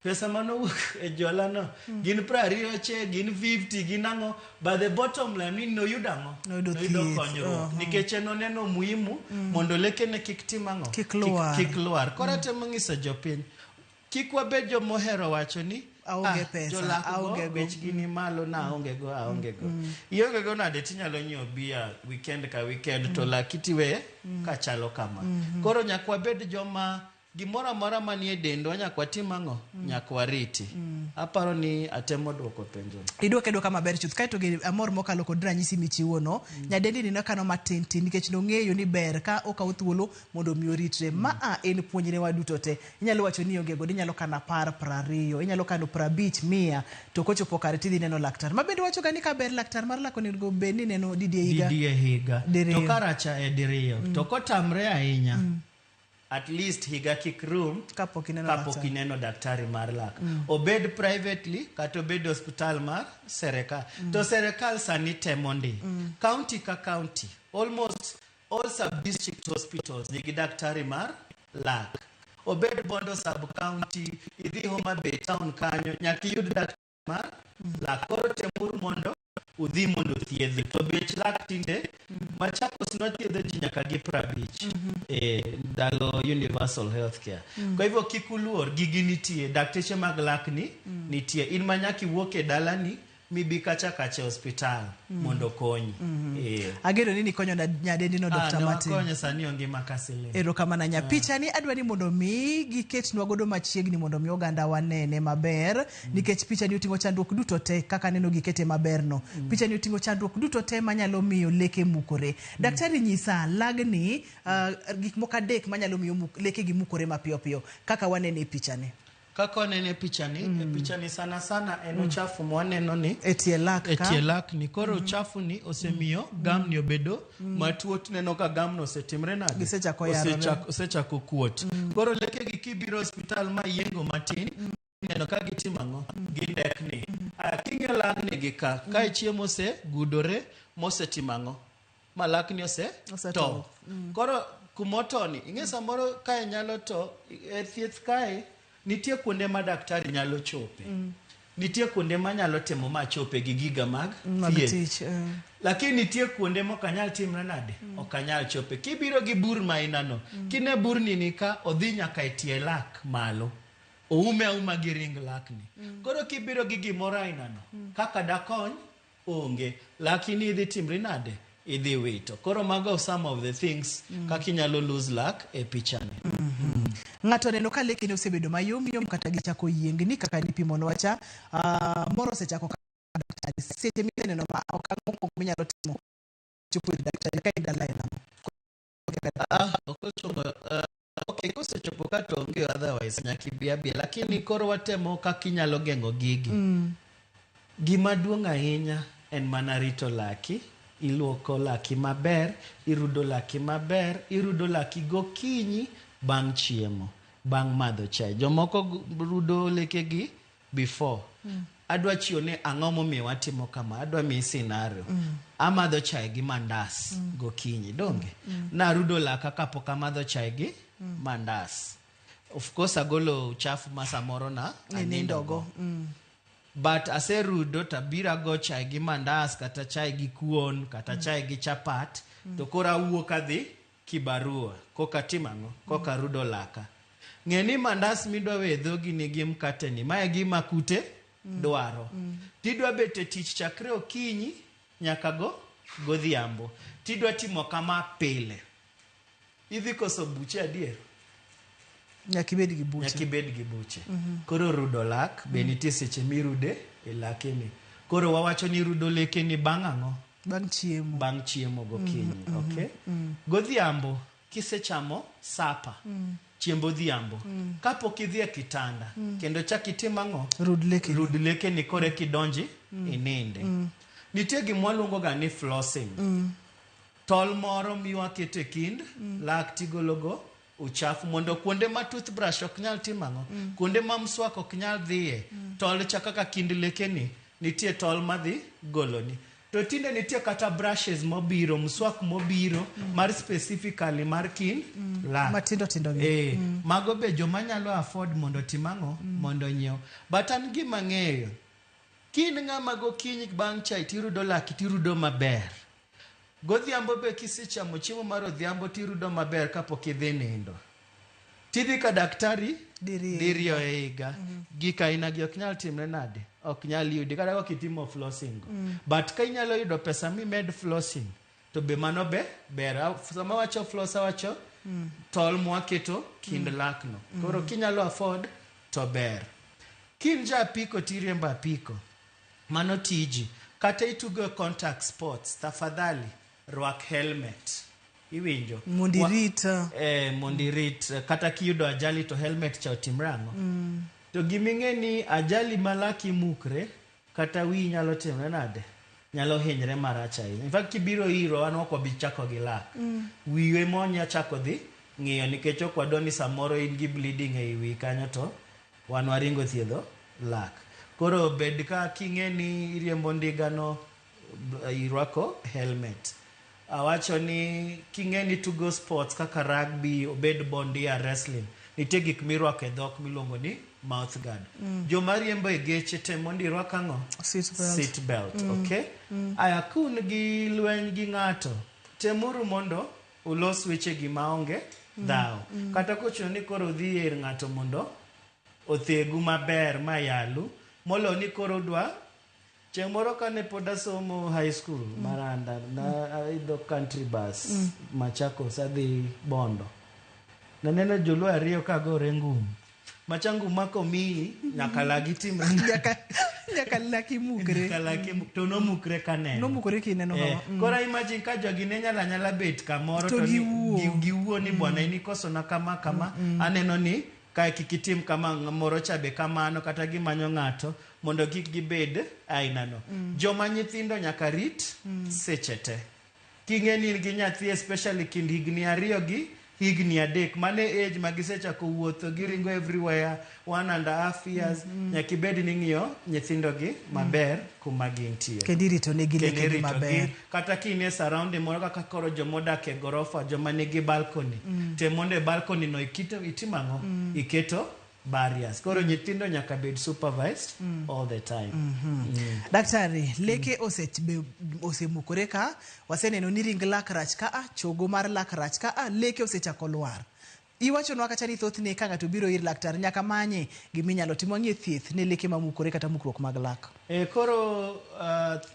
Pesa manowuok e jola no gin 20 che, gin 50, gin ang'o, but the bottom line ni noyudo ang'o? Noyudo Noyudo thieth. konyruok. Nikech en oneno muhimu mondo lekene kik tim ang'o? Kik lwar. Kik lwar. Koro atemo nyiso jopiny, kik wabed jomohero wacho ni Aonge "Ah, pesa, jolak go aonge go." bechgi ni malo na aonge go, aonge go. Ionge go nade tinyalo nyiewo bia weekend ka weekend to laki tiwe kachalo kama. Koro nyaka wabed joma gimoro amora manie dendwa nyaka watim ang'o? Nyaka wariti. Aparo ni atemo duoko penjo. Idwoke dwoka maber chuth. Kaeto gi amor mokalo kod ranyisi michiwo no. Nyadendi ni nokano matin tin nikech nong'eyo ni ber ka okawo thuolo mondo mi oritre. Ma a en puonj ne waduto te. Inyalo wacho ni ionge godo, inyalo kano 10, 20, inyalo kano 50, 100, to kochopo kare tidhi neno laktar. Ma bende wacho ga ni kaber laktar mar lak onego bed ni neno didi e higa. Didi e higa. Diriyo. To karacha e diriyo. To kotamre ahinya, at least higa kik rum kapok ineno kapok laktar. ineno daktari mar lak. Obed privately kata obed hospital mar serikal. To serikal sani temo ndi. County ka county, almost all sub-district hospitals nigi daktari mar lak. Obed Bondo sub-county, idhi Homa Bay town kanyo, nyaka iyud daktari mar lak. Koro temuru mondo udhi mondo thiedhi. To bech lak tinde, Machakos nothiedho ji nyaka gi 50 e ndalo universal health care. Kwa hivyo kik uluor, gigi nitie, dakteche mag lak ni nitie. In ma nyaka iwuok e dalani mibi kacha kacha e hospital mondo okonyi. Ageno ni nikonyo nyadendi no, Ah, Dr. ne Martin. wakonyo sani ongima ka siling. Erokamano nya. Picha ni adwa ni mondo mi giketnwa godo machiegni mondo mi oganda wanene maber nikech picha ni oting'o chandruok duto te kaka aneno gikete maber no. Picha ni oting'o chandruok duto te manyalo miyo leke mukore. Daktari nyisa lagni gik moko adek manyalo miyo leke gi mukore mapiyo piyo kaka wanene e picha ni. Kaka wanene e picha ni, e picha ni sana sana en uchafu mwaneno ni e tie lak e ka. tie lak ni. Koro uchafu ni osemiyo gamni obedo matuo. Tineno ka gamno osetimre nade? Gisechako yarore. Osechako kuot. Koro lekegi kibiro osiptal ma iyengo matin, ineno ka gitimo ang'o? Gidekni. Aya, king'iyo lagni gi ka, kae chiemo osegudore mosetimo ang'o? Ma lakni ose Oseto. to. Koro kumotoni, ing'e samoro kae nyalo to e thieth kae nitie kuonde ma daktari nyalo chope. Nitie kuonde ma nyalo timo ma chope gi giga mag Mag thieth. tich. Lakini nitie kuonde ma ok anyal timre nade? Ok anyal chope. Kibiro gi bur ma inano, kine burni ni ka odhi nyaka e tie lak malo. Oume auma gi ring lakni. Koro kibiro gi gimoro ainano, kaka dakony onge. Lakini idhi timri nade? Idhi wito. Koro mago some of the things kaka inyalo lose lak e pichani. Ng'ato oneno ka lekene osebedo mayom yom kata gichako yiengni kaka nipimonwa cha. Moro osechako ka daktari. Seche miseneno ma okang' mokwongo minyalo timo chopo ir daktari ka in dala en ang'o? Ah, ok ochopo, okay, kosechopo ka to onge otherwise nyaka ibi abiya. Lakini koro watemo kaka inyalo geng'o gigi. Gima duong' ahinya en mana rito laki. Iluoko laki maber, irudo laki maber, irudo laki gokinyi bang' chiemo, bang' madho chai. Jomoko rudo lekegi before. Adwa chiwo ni ang'o momiyo watimo kama, adwa miyi scenario. Amadho chai gi mandas gokinyi, donge? Narudo laka kapok amadho chai gi mandas. Of course agolo uchafu ma samoro na Ninindogo. anindogo. But aserudo tabiro ago chai gi mandas kata chai gi kuon kata chai gi chapat to koro awuok adhi kibarua koka timo ang'o? Koka rudo laka. Ng'e ni mandas midwa weyo e dhogi nigi mkate ni, mae gima kute dwaro. Tidwa bet e tich chakre okinyi nyaka go godhiambo. Tidwa timo kama pile. Idhi koso buche adier? Nyaka ibed gi buche. Nyaka ibed gi buche. Koro rudo lak be nitie seche mirude e lakeni. Koro wawacho ni rudo lekeni bang' ang'o? Bang' chiemo. Bang' chiemo gokinyi. Okay? Godhiambo kisechamo sapa, chiemb odhiambo, kapok idhi e kitanda, kendo chak itim ang'o? Rud lekeni. Rud lekeni koro eka idonji ininde. Nitie gima waluongo ga ni flossing. Tol moro miwaketo e kind lak tigologo uchafu mondo kuonde ma toothbrush ok nyal timo ang'o? Kuonde ma mswak ok nyal dhiye. Tol cha kaka kind lekeni, nitie tol madhi goloni. To tinde nitie kata brushes mobiro, mswak mobiro mar specifically mar kind lak. Matindo tindo gi. Eh, mago be joma nyalo afford mondo otim ang'o? Mondo onyiew. But an gima ang'eyo, kin ng'ama gokinyi bang' chai tirudo laki tirudo maber. Godhiambo be kisechamo chiemo mar odhiambo tirudo maber kapok idhi nindo. Tidhi ka daktari Diriyo diriyo e higa. Gik aina gi ok nyal timre nade? Ok nyal yudi kata kok itimo flossing go. But ka inyalo yudo pesa mimed flossing to be mano be ber. Sama wacho floss awacho tol mwaketo kind lakno. Koro kinyalo afford to ber. Kin ja apiko tiriembo apiko, mano tiji. Kata itugo contact sports, tafadhali rwak helmet. Iwinjo? Mondo irit. Eh, mondo irit. Kata kiyudo ajali to helmet cha otimre ang'o? To giming'e ni ajali ma laki mukre, kata wiyi nyalo timre nade? Nyalo hinyre marach ahinya. In fact, kibiro iro an ok wabi chako gi lak. Wiyi ema onya chako dhi ng'iyo nikech ok wadwa ni samoro in gi bleeding ei wiyi kanyo to wan waringo thiedho lak. Koro bed ka king'e ni iriembo ndiga no irwako helmet. Awacho ni king'e ni tugo sports kaka rugby, obed bondia, wrestling, nitie gik mirwako e dhok miluongo ni mouth guard. Joma riembo e geche tem mondo irwak ang'o? Seat belt. Seat belt, okay? Aya, kun gi lweny gi ng'ato, temuru mondo ulos wechegi maonge dhawo. Kata kochuno ni koro udhi ir ng'ato mondo othegu maber ma yalu, molo ni koro udwa. Chieng' moro kane pod asomo high school Maranda, na aidho country bus Machakos adhi Bondo. Naneno joluo ariyo ka gore ngum. Macha ngum ma komiyi nyaka lagi timre. Nyaka laki mukre. Nyaka laki to nomukre kaneno. Nomukore kineno Eh, kama. Koro imagine ka jogi ne nyalo anyala bet kamoro To ni- giwuo. giwuo ni bwana in ikosona kama kama aneno ni kae kik itim kama moro cha be kamano kata gimanyo ng'ato mondo kik gibed ainano. Joma nyithindo nyaka rit seche te. King'e ni in gi nyathi especially kind higni 2 gi higni 3 mane age ma gisechako wuotho giringo everywhere 1.5 years nyaka ibed ni ing'iyo nyithindo gi maber kuma gintie. Kendo irito negi Kendo lekegi iritogi. maber. Kata ka in e surrounding moro kaka koro jomodak e gorofa joma nigi balcony tem mondo e balcony no iketo itimo ang'o? Iketo barriers. Koro nyithindo nyaka bed supervised all the time. Daktari, leke osemukore ka, waseneno ni ring lak rach ka a, chogo mar lak rach ka a, leke osechako lwar. Iwachonwa kacha ni thothne ka ng'ato biro ir laktar nyaka manye giminyalo timo wang'e thieth ne leke mamukore kata mukruok mag lak. Koro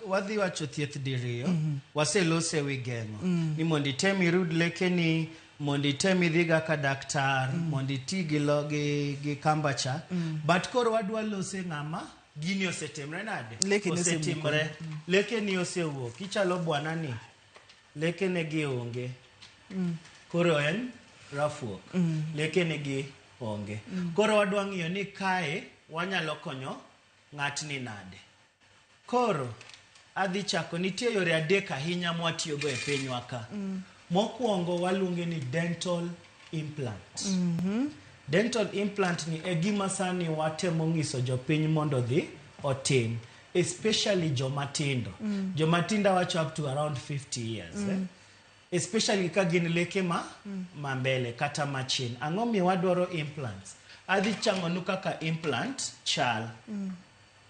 wadhi wacho thieth diriyo, waselose wi geng'o. Ni mondo item irud lekeni, mondo item idhi ga ka daktar, mondo iti gi, gi kamba cha. But koro wadwa lose ng'ama gini osetimre nade? Lekeni Osetimre. Lekeni osewuok. Ichalo bwana ni, lekene gi onge. Koro en rafuok. Lekene gi onge. Koro wadwa ng'iyo ni kae wanyalo konyo ng'atni nade. Koro adhi chako nitie yore 3 ahinya mwatiyogo e pinywa ka. Mokwongo waluonge ni dental implant. Dental implant ni e gima sani watemo ng'iso jopiny mondo odhi otim, especially joma tindo. Joma tindo awacho up to around 50 years. Especially ka gin leke ma mbele kata machien. Ang'o miyo wadwaro implants? Adhi chang'onu kaka implant chal.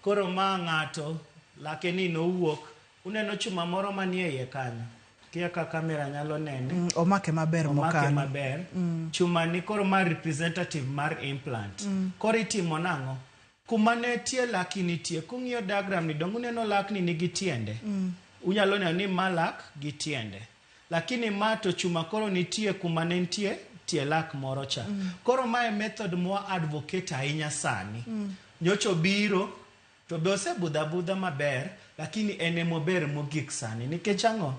Koro ma ng'ato lake ni nowuok, uneno chuma moro manie iye kanyo. Kia ka kamera nyalo nene. Omake maber Omake mokano. maber. Chuma ni koro ma representative mar implant. Koro itimo nang'o? Kuma ne tie laki nitie. Kung'iyo diagram ni dong uneno lakni nigi tiende. Unyalo neno ni ma lak gi tiende. Lakini ma to chuma koro nitie kuma ne nitie tie lak moro cha. Koro mae method mwa advocate ahinya sani. Nyocha obiro to be osebudho abudha maber, lakini en emober mogik sani. Nikech ang'o?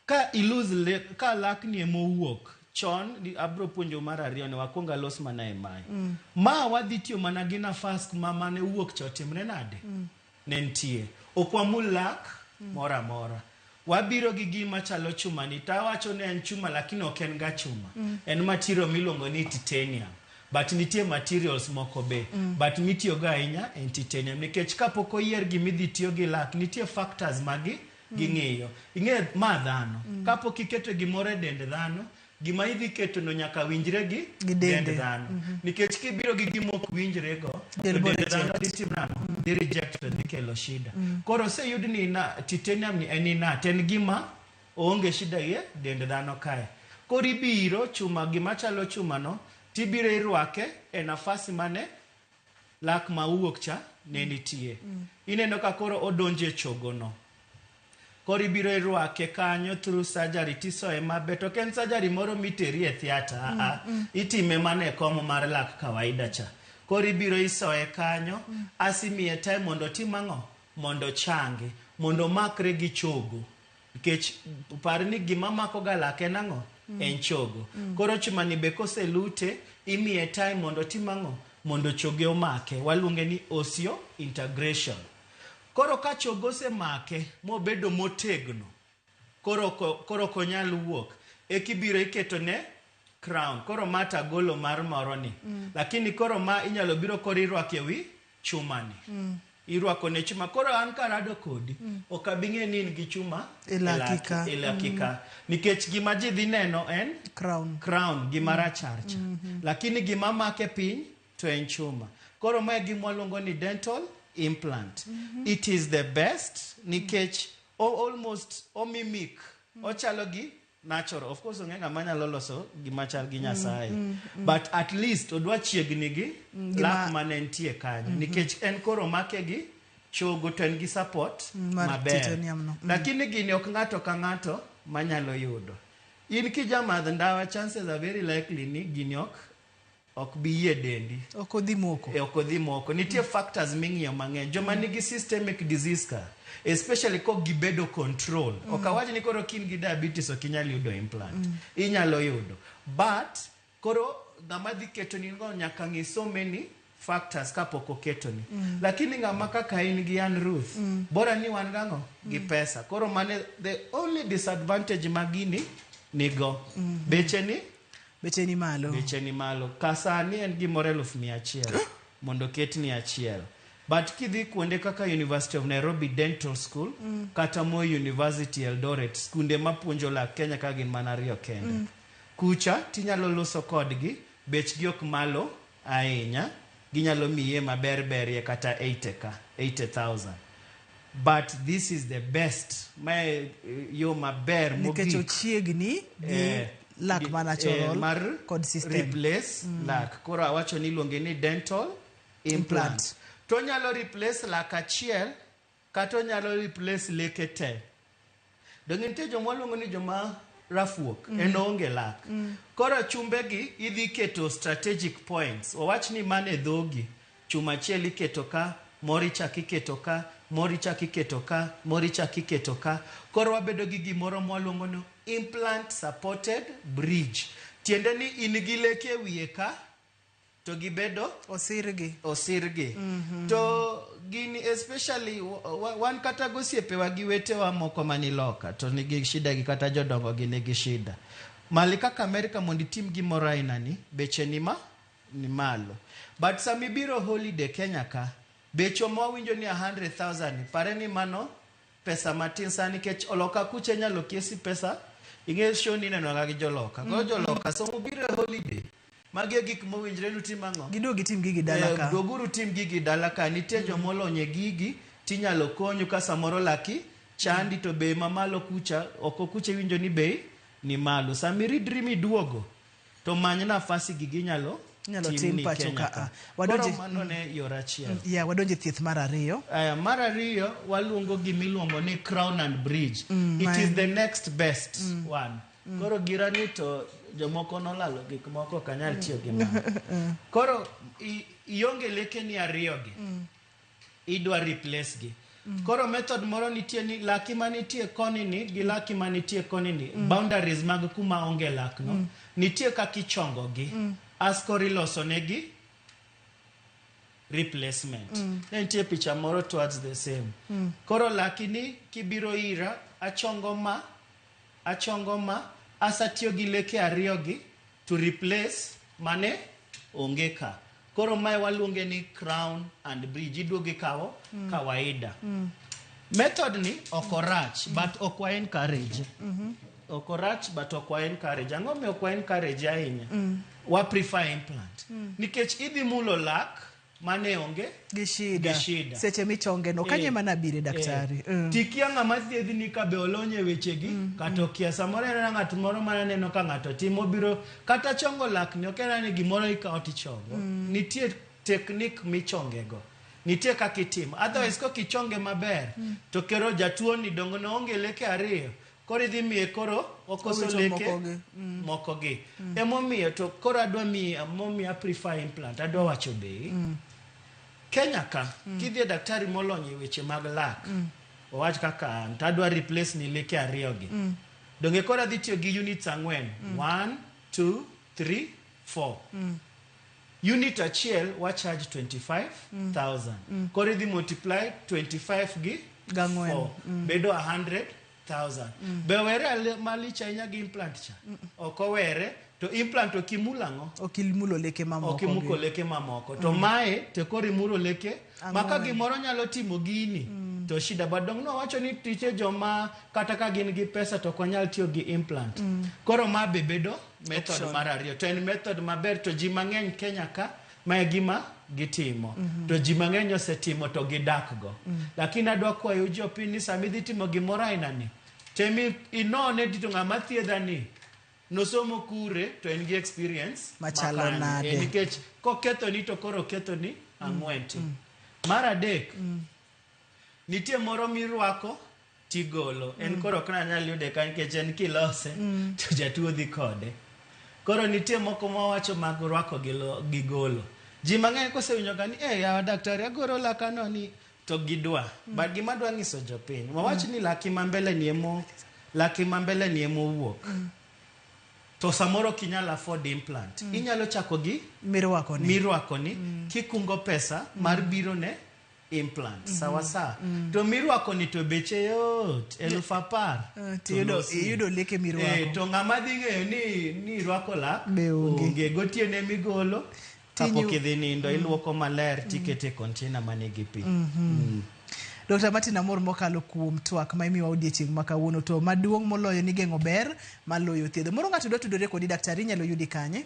Ka ilose ka lakni emowuok chon, abro puonjo mar ariyo ni wakwong alos mana e mae. Ma wadhi tiyo mana gi nafas kuma mane wuok cha otimre nade? Ne nitie. Ok wamul lak moro amora. Wabiro gi gima chalo chuma ni tawacho ni en chuma lakini ok en ga chuma. En material miluongo ni titanium. But nitie materials moko be. But mitiyogo ahinya en titanium nikech kapok oyier gimidhi tiyo gi lak, nitie factors magi ging'iyo. Ing'e ma dhano. Kapok iketo gimoro e dend dhano, gima idhi ketono nyaka winjre gi Gi dende. dend dhano. Nikech kibiro gi gima ok winjre go, Del to bo dend dhano reject. dhi timo nang'o? Dhi reject to dhi kelo shida. Koro oseyud ni na, titanium ni en inert, en gima oonge shida gi dend dhano kae. Koro ibiro chuma gima chalo chuma no, tibiro irwake e nafasi mane lak ma owuok cha ne nitie. Ineno ka koro odonjo e chogo no. Koro ibiro irwake kanyo through surgery tisoye maber. To ok en surgery moro miteri e theatre. Mm. Itime mana e kom mar lak kawaida cha. Koro ibiro isoye kanyo, asimiye time mondo otim ang'o? Mondo ochangi, mondo omakre gi chogo. Nikech par ni gima mako ga lak en ang'o? En chogo. Koro chuma ni be koselute, imiye time mondo otim ang'o? Mondo choge omake. Waluonge ni osseointegration. Koro ka chogo osemake mobedo motegno, koro koro ok onyal wuok, ekibiro iketo ne crown. Koro ma tagolo mar moro ni. Lakini koro ma inyalo biro koro irwako e wi chuma ni. Irwako ne chuma. Koro an karado kodi, ok abi ng'e ni in gi chuma E laki ka. e laki ka. Nikech gima ji dhi neno en Crown. crown gima rachar cha. Lakini gima make piny to en chuma. Koro mae gima waluongo ni dental implant. It is the best nikech almost omimic ochalo gi natural. Of course onge ng'ama nyalo loso gima chal gi Nyasaye. But at least odwa chiegni gi lak mane nitie kanyo. Nikech en koro omake gi chogo to en gi support Mar maber. titanium no. Lakini gini ok ng'ato ka ng'ato manyalo yudo. In kijamadh ndawa chances are very likely ni gini ok bi yie dendi. Ok odhi moko. E, ok odhi moko. Nitie factors ming'iyo mang'eny. Joma nigi systemic disease ka, especially kok gibedo control. Ok awach ni koro kin gi diabetes ok inyal yudo implant. Inyalo yudo. But koro ng'ama dhi ketoni go nyaka ng'i so many factors kapok oketoni. Lakini ng'ama kaka in gi an Ruth, bora ni wan gang'o? Gi pesa. Koro mane the only disadvantage ma gini nigo. Beche ni Beche ni malo. Beche ni malo. Ka sani en gimoro 100,000 mondo oketni achiel. But kidhi kuonde kaka University of Nairobi Dental School kata Moi University Eldoret, skunde mapuonjo lak Kenya ka gin mana ariyo kende. Kucha tinyalo loso kodgi, bechgi ok malo ahinya, ginyalo miye maber berie kata 80 ka, 80,000. But this is the best. Mae yo maber Nikech mogik. ochiegni gi lak ma natural mar kod system. replace lak. Koro awacho ni iluonge ni dental implant. Implant. To onyalo replace lak achiel kata onyalo replace leke te. Donge nitie joma waluongo ni joma rafuok, en oonge lak. Koro chumbegi idhi keto strategic points. Wawach ni mane e dhogi, chuma achiel iketo ka, moro ichak iketo ka, moro ichak iketo ka, moro ichak iketo ka. Koro wabedo gi gimoro mwaluongo ni implant supported bridge. Tiende ni in gi leke e wiye ka, to gibedo osirgi. Osirgi. To gini especially wan kata gosiepewa gi wetewa moko mani loka to nigi shida gi kata jodongo gi nigi shida. Mali kaka Amerika mondo itim gimoro aina ni, beche ni ma ni malo. But sama ibiro holiday Kenya ka, bechwa ma wawinjo ni 100,000 pare ni mano pesa matin sana nikech oloka kucha inyalo kesi pesa ing'e show ni ineno ga gi joloka. Koro joloka sama ubiro e holiday magi e gik mowinjre nutim ang'o? Giduog gitim gigi dala ka. Duoguru tim gigi dala ka. Nitie joma olony e gigi tinyalo konyu ka samoro laki chandi to bei mamalo kucha oko kucha iwinjo ni bei ni malo. Sama iridri miduogo to many nafasi gigi inyalo Inyalo tim timni pacho Kenya ka, ka. ah. Wadonje- Koro mano ne yor achiel. Ya, wadonje thieth mar ariyo. Aya, mar ariyo waluongo gimiluongo ni crown and bridge. It is the next best one. Koro girani to jomoko nolalo gik moko ok anyal tiyo gi mano. Koro ionge lekeni ariyo gi. Idwa replace gi. Koro method moro nitie ni laki manitie koni ni gi laki manitie koni ni boundaries mag kuma onge lak no. Nitie kaka ichongo gi. As koro iloso negi replacement. Ne nitie picha moro towards the same. Koro laki ni kibiro ira achongo ma achongo ma asatiyo gi leke ariyo gi to replace mane onge ka. Koro mae waluonge ni crown and bridge, iduogo ikawo kawaida. Method ni ok orach, but ok wa encourage. Ok orach, but ok wa encourage. Ang'o miyo ok wa encourage ahinya? Wa prefer implant. Nikech idhi mulo lak mane onge gi shida. Gi shida. Seche michonge no kanye mana bire daktari. Tikia ng'ama thiedhini ka be olony e wechegi kata okia. Samoro en ng'at moro mana neno ka ng'ato timo biro kata chongo lakni ok en ni gimoro ikawo tichongo. Nitie technique michongego. Nitie kaka itimo. Otherwise kok ichonge maber to kero jatuo ni dongo noonge leke ariyo. Koro idhi miye koro okoso Owito leke mokogi. Mokogi. Emomiyo to koro adwa miyi momiyo a prefer implant adwa wacho bei. Kenya ka kidhi e daktari molony e weche mag lak owach kaka an to adwa replace ni leke ariyo gi. Donge koro adhi tiyo gi units ang'wen. 1 2 3 4. Unit achiel wa charge 25,000. Koro idhi multiply 25 gi Gang'wen. 4 bedo 100,000. Be owere malich ahinya gi implant cha? Ok owere to implant ok imul ang'o? Ok imulo leke mamoko. Ok imuko gi. leke mamoko. To mae to koro imuro leke ma ka Ang'wen. gimoro nyalo timo gini to shida but dong nowacho ni tiche joma kata ka gin gi pesa to ok wanyal tiyo gi implant. Koro ma be bedo method Option. mar ariyo to en method maber to ji mang'eny Kenya ka ma e gima gitimo. To ji mang'eny osetimo to gidak go. Lakini adwa kwayo jopiny ni sama idhi timo gimoro aina ni tem inone to ng'ama thiedha ni nosomo kure to en gi experience Machalo makanye. nade. Nikech kokethoni to koro okethoni ang'wen te. Mar adek, nitie moro mirwako tigolo. En koro ok nanyal yude ka nikech en kilose to jatuo dhi kode. Koro nitie moko mawacho mag rwako gi, gi golo. Ji mang'eny kosewinjo ga ni eh yawa daktari agoro laka no ni to gidwa. But gima adwa nyiso jopiny, wawach ni laki ma mbele ni emo laki ma mbele ni emo wuok. To samoro ok inyal afford implant. Inyalo chako gi Mirwako ni. mirwako ni kikungo pesa mar biro ne implant. Sawa sawa. To mirwako ni to beche yot, 10,000. To iyudo leke mirwako. To ng'ama dhi ng'eyo ni irwako lak Be onge. onge. Gotieno emigolo kapok idhi nindo iluoko maler tikete e container manigi pi. Dr. Martin amor mokalo kuom twak ma imiwa odiechieng' ma kawuono to maduong' moloyo ni geng'o ber maloyo thiedho. Moro ng'ato dwa tudore kodi daktari inyalo yudi kanye?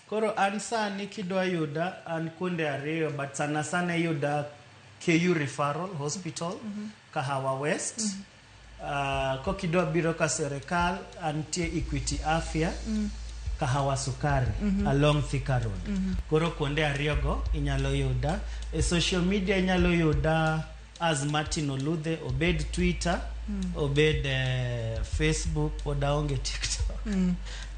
Koro an sani kidwa yuda an kuonde ariyo but sana sana iyuda KU Referral Hospital, Kahawa West. Kokidwa biro ka serikal antie Equity Afya, Kahawa Sukari, along Thika Road. Koro kuonde ariyogo inyalo yuda. E social media inyalo yuda as Martin Oludhe, obed Twitter, obed Facebook, pod aonge TikTok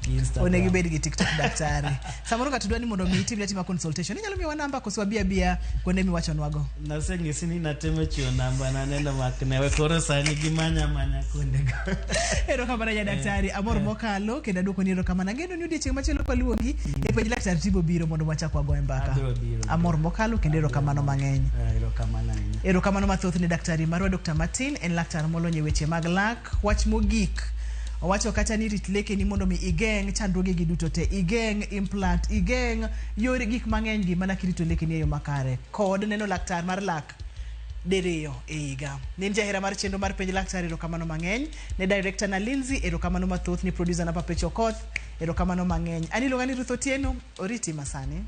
gi Instagram. Onego ibed gi TikTok daktari. Samoro ng'ato dwa ni mondo mi itimne atima consultation. Inyalo miyowa namba koso wabi abiya kuonde miwachonwago? Naseng'isi ni natemo chiwo namba naneno mak newe koro sani gimanya manya kuondego. Erokamano ja daktari, amor mokalo kendo aduoko ni erokamano. Ageno ni odiechieng' machielo kwaluongi e penj laktar tibo biro mondo wachak wagoye mbaka. Abiro biro. Amor mokalo kendo erokamano mang'eny. Erokamano ahinya. Erokamano mathoth ne daktari marwa Dr. Martin, en laktar molony e weche mag lak. Wach mogik owacho kata ni rit lekeni mondo mi igeng' chandruoge gi duto te, igeng' implant, igeng' yore gik mang'eny gi mana kirito lekeni e yo makare kod neno laktar mar lak diriyo e higa. Ne in jahera mar chenro mar penj laktar, erokamano mang'eny. Ne director na Lindsay, erokamano mathoth. Ne producer na Papecho Okoth, erokamano mang'eny. An iluonga ni Ruth Otieno, oriti masani.